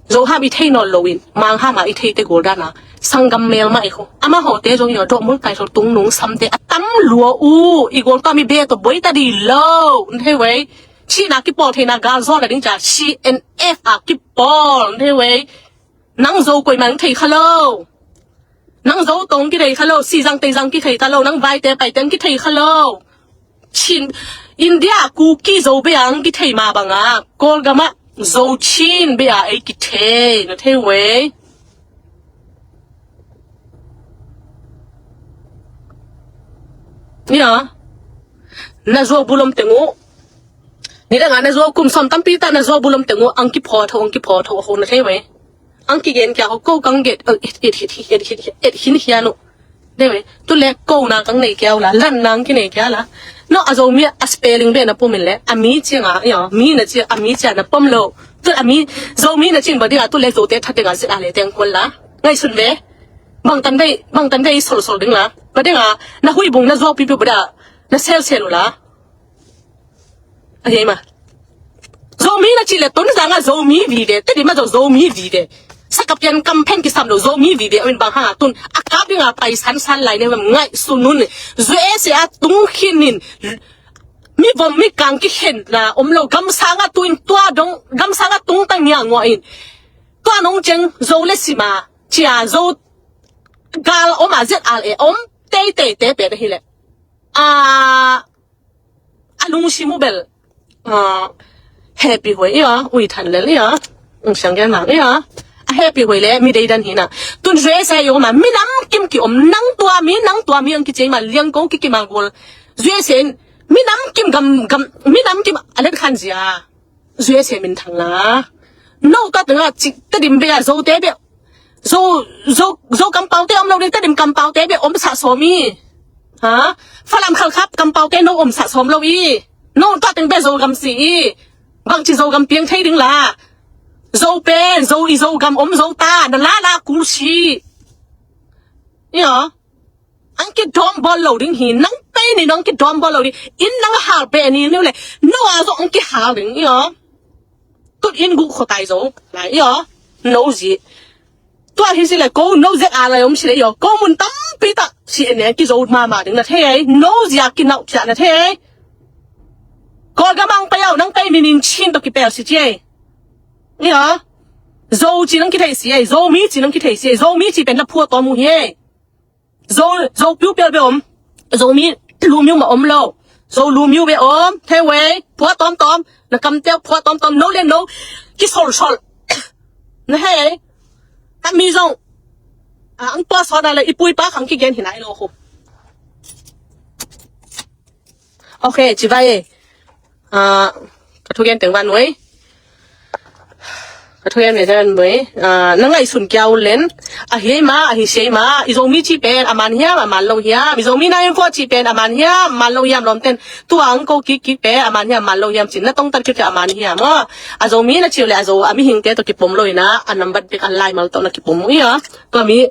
Zo ham i thei nawn lo in, Mang ham a i thei te gol dana, sanggam mel mah i khu. Amah hawte zong i aw, dawh mul tai so tung nung samte a tam lua uh, i gol tawh mi be tawh boi ta di lo, na thei voi. Cina kipawl theina gal zawn a ding ca, C N F a kipawl, na thei voi. Nang Zo koimah nang thei kha lo. Nang Zo tong kithei kha lo, sizang teizang kithei ta lo, nang vaite paite ang kithei kha lo. Chin, India Kuki Zo be ang kithei ma banga, Kawlgam ah Zo Chin be a ei kithei, na thei voi. Nia, na zuau bulom teng uh. Nidang a na zuau kum sawm tampi ta na zuau bulom teng uh, ang kiphaw tho, ang kiphaw tho, a khong na thei voi. Ang kigen kia ho ko kang get, eh, et, et, et, et, et, et, hin hia no. Dewe, tu le ko na kang nei kia la, lan nang ki nei kia la. No, a Zomi a spelling be na pom in le, a mi ciang a, yo, mi na ci, a mi ciang na pom lo. Tu a mi, Zomi na cin ba ding a, tu le Zote that ding a sit a le teng kol la. Ngai sun ve. Bang tan dei, bang tan dei sol sol ding la. Ba ding a, na hui bung na zuau pipi ba da, na sel sel la. A hi ma. Zomi na ci le tun zang a Zomi vive, Tedim a zo Zomi vive. Sakapian kam phen kisam lo Zomi vive, a win bang hang a tun. A kap ding a pai san san lai ne, ngai sun un. U S A a tung khin in. Mi vom mi kang kikhen na om lo, gamsang a tu in tua dong, gamsang a tung tang nia ngua in. Tua nong ceng Zo le Sima, cia Zo gal om a Z R A om, tei tei te pe na hi le. A, a lungsim uh bel, a, happy huai ia, ui than lel ia, ung siang gen mang ia, a happy huai le, mi dei dan hina. Tun zue sa ia ma, mi nam kim ki om nang tua mi, nang tua mi ang ki cei ma, liang ko ki ki ma gol. Zue sen, mi nam kim gam, gam, mi nam kim a let khan zia. Zue se min thang la. No ta tengah cik Tedim bia Zote bia. Zo, Zo, Zo kampau te om lo ding, Tedim kampau te bia om sa so mi. Ha? Falam Khalkhap kampau te no om sa som lo i. No ta teng bia Zo gam si i. Bang ci Zo gam piang thei ding la. Zo pen, Zo i Zo gam om Zo ta, na la la kul si. Ia. Ang ki dawm bawl lo ding hi, nang pei ni nang ki dawm bawl lo ding. Inn nang hal pei ni niu le, no a zong ang ki hal ding, i aw. Tut inn guk khuatai zo, lai, i aw. No zi. Tua hi si le ko, no zek a lai om si le, i aw. Ko mun tampi tak, si en ne, ki zo mama ding na thei, no zi a ki nau cia na thei. Kawlgam ang pei aw, nang pei ni nin chin to ki pel si cia. Ia. Zo ci nang kithei si ei, Zomi ci nang kithei si ei, Zomi ci pen la phua tawm uh hi ei. Zo, Zo piu pial be om, Zomi lu miu ma om lo. Zo lu miu be om, thei wei, phua tawm tawm, na kam teu phua tawm tawm, no le no, kisol sol. Na hei, a mi zong, a ang tua sawt a le i pui pa khang kigen hi nai lo khu. Ok, ci vai e. Ah, ka thugen teng van nuai. Ka thugen me jan nuai. Ah, na ngaihsun kia uh len. A hi ma, a hi sei ma. I Zomi ci pen, a man hiam, a man lo hiam. I Zomi na info ci pen, a man hiam, a man lo hiam lawm ten. Tua ang ko kik kik pen, a man hiam, a man lo hiam cin. Na tong tar kik a man hiam. Ah, a Zomi na ci uh le, a Zo, a mihing te to kipom lo ina. A nambat bek a lai mal to na kipom uh ia. Tua mi.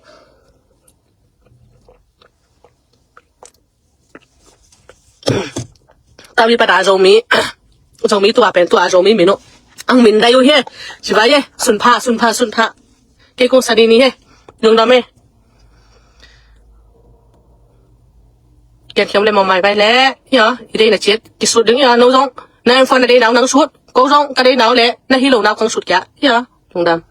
Tawi pata Zomi. Zomi tua pen tua Zomi minu. Ang min dai uh he. Ci vai e. Sun pha, sun pha, sun pha. Kei kong sani ni he. Lungdam e. Kian khiam le mawmai vai le. Ia, i dei na ciat. Kisut ding ia, no zong. Na em fon na dei nau nang sut. Ko zong, ka dei nau le. Na hi lo nau kang sut kia. Ia, lungdam.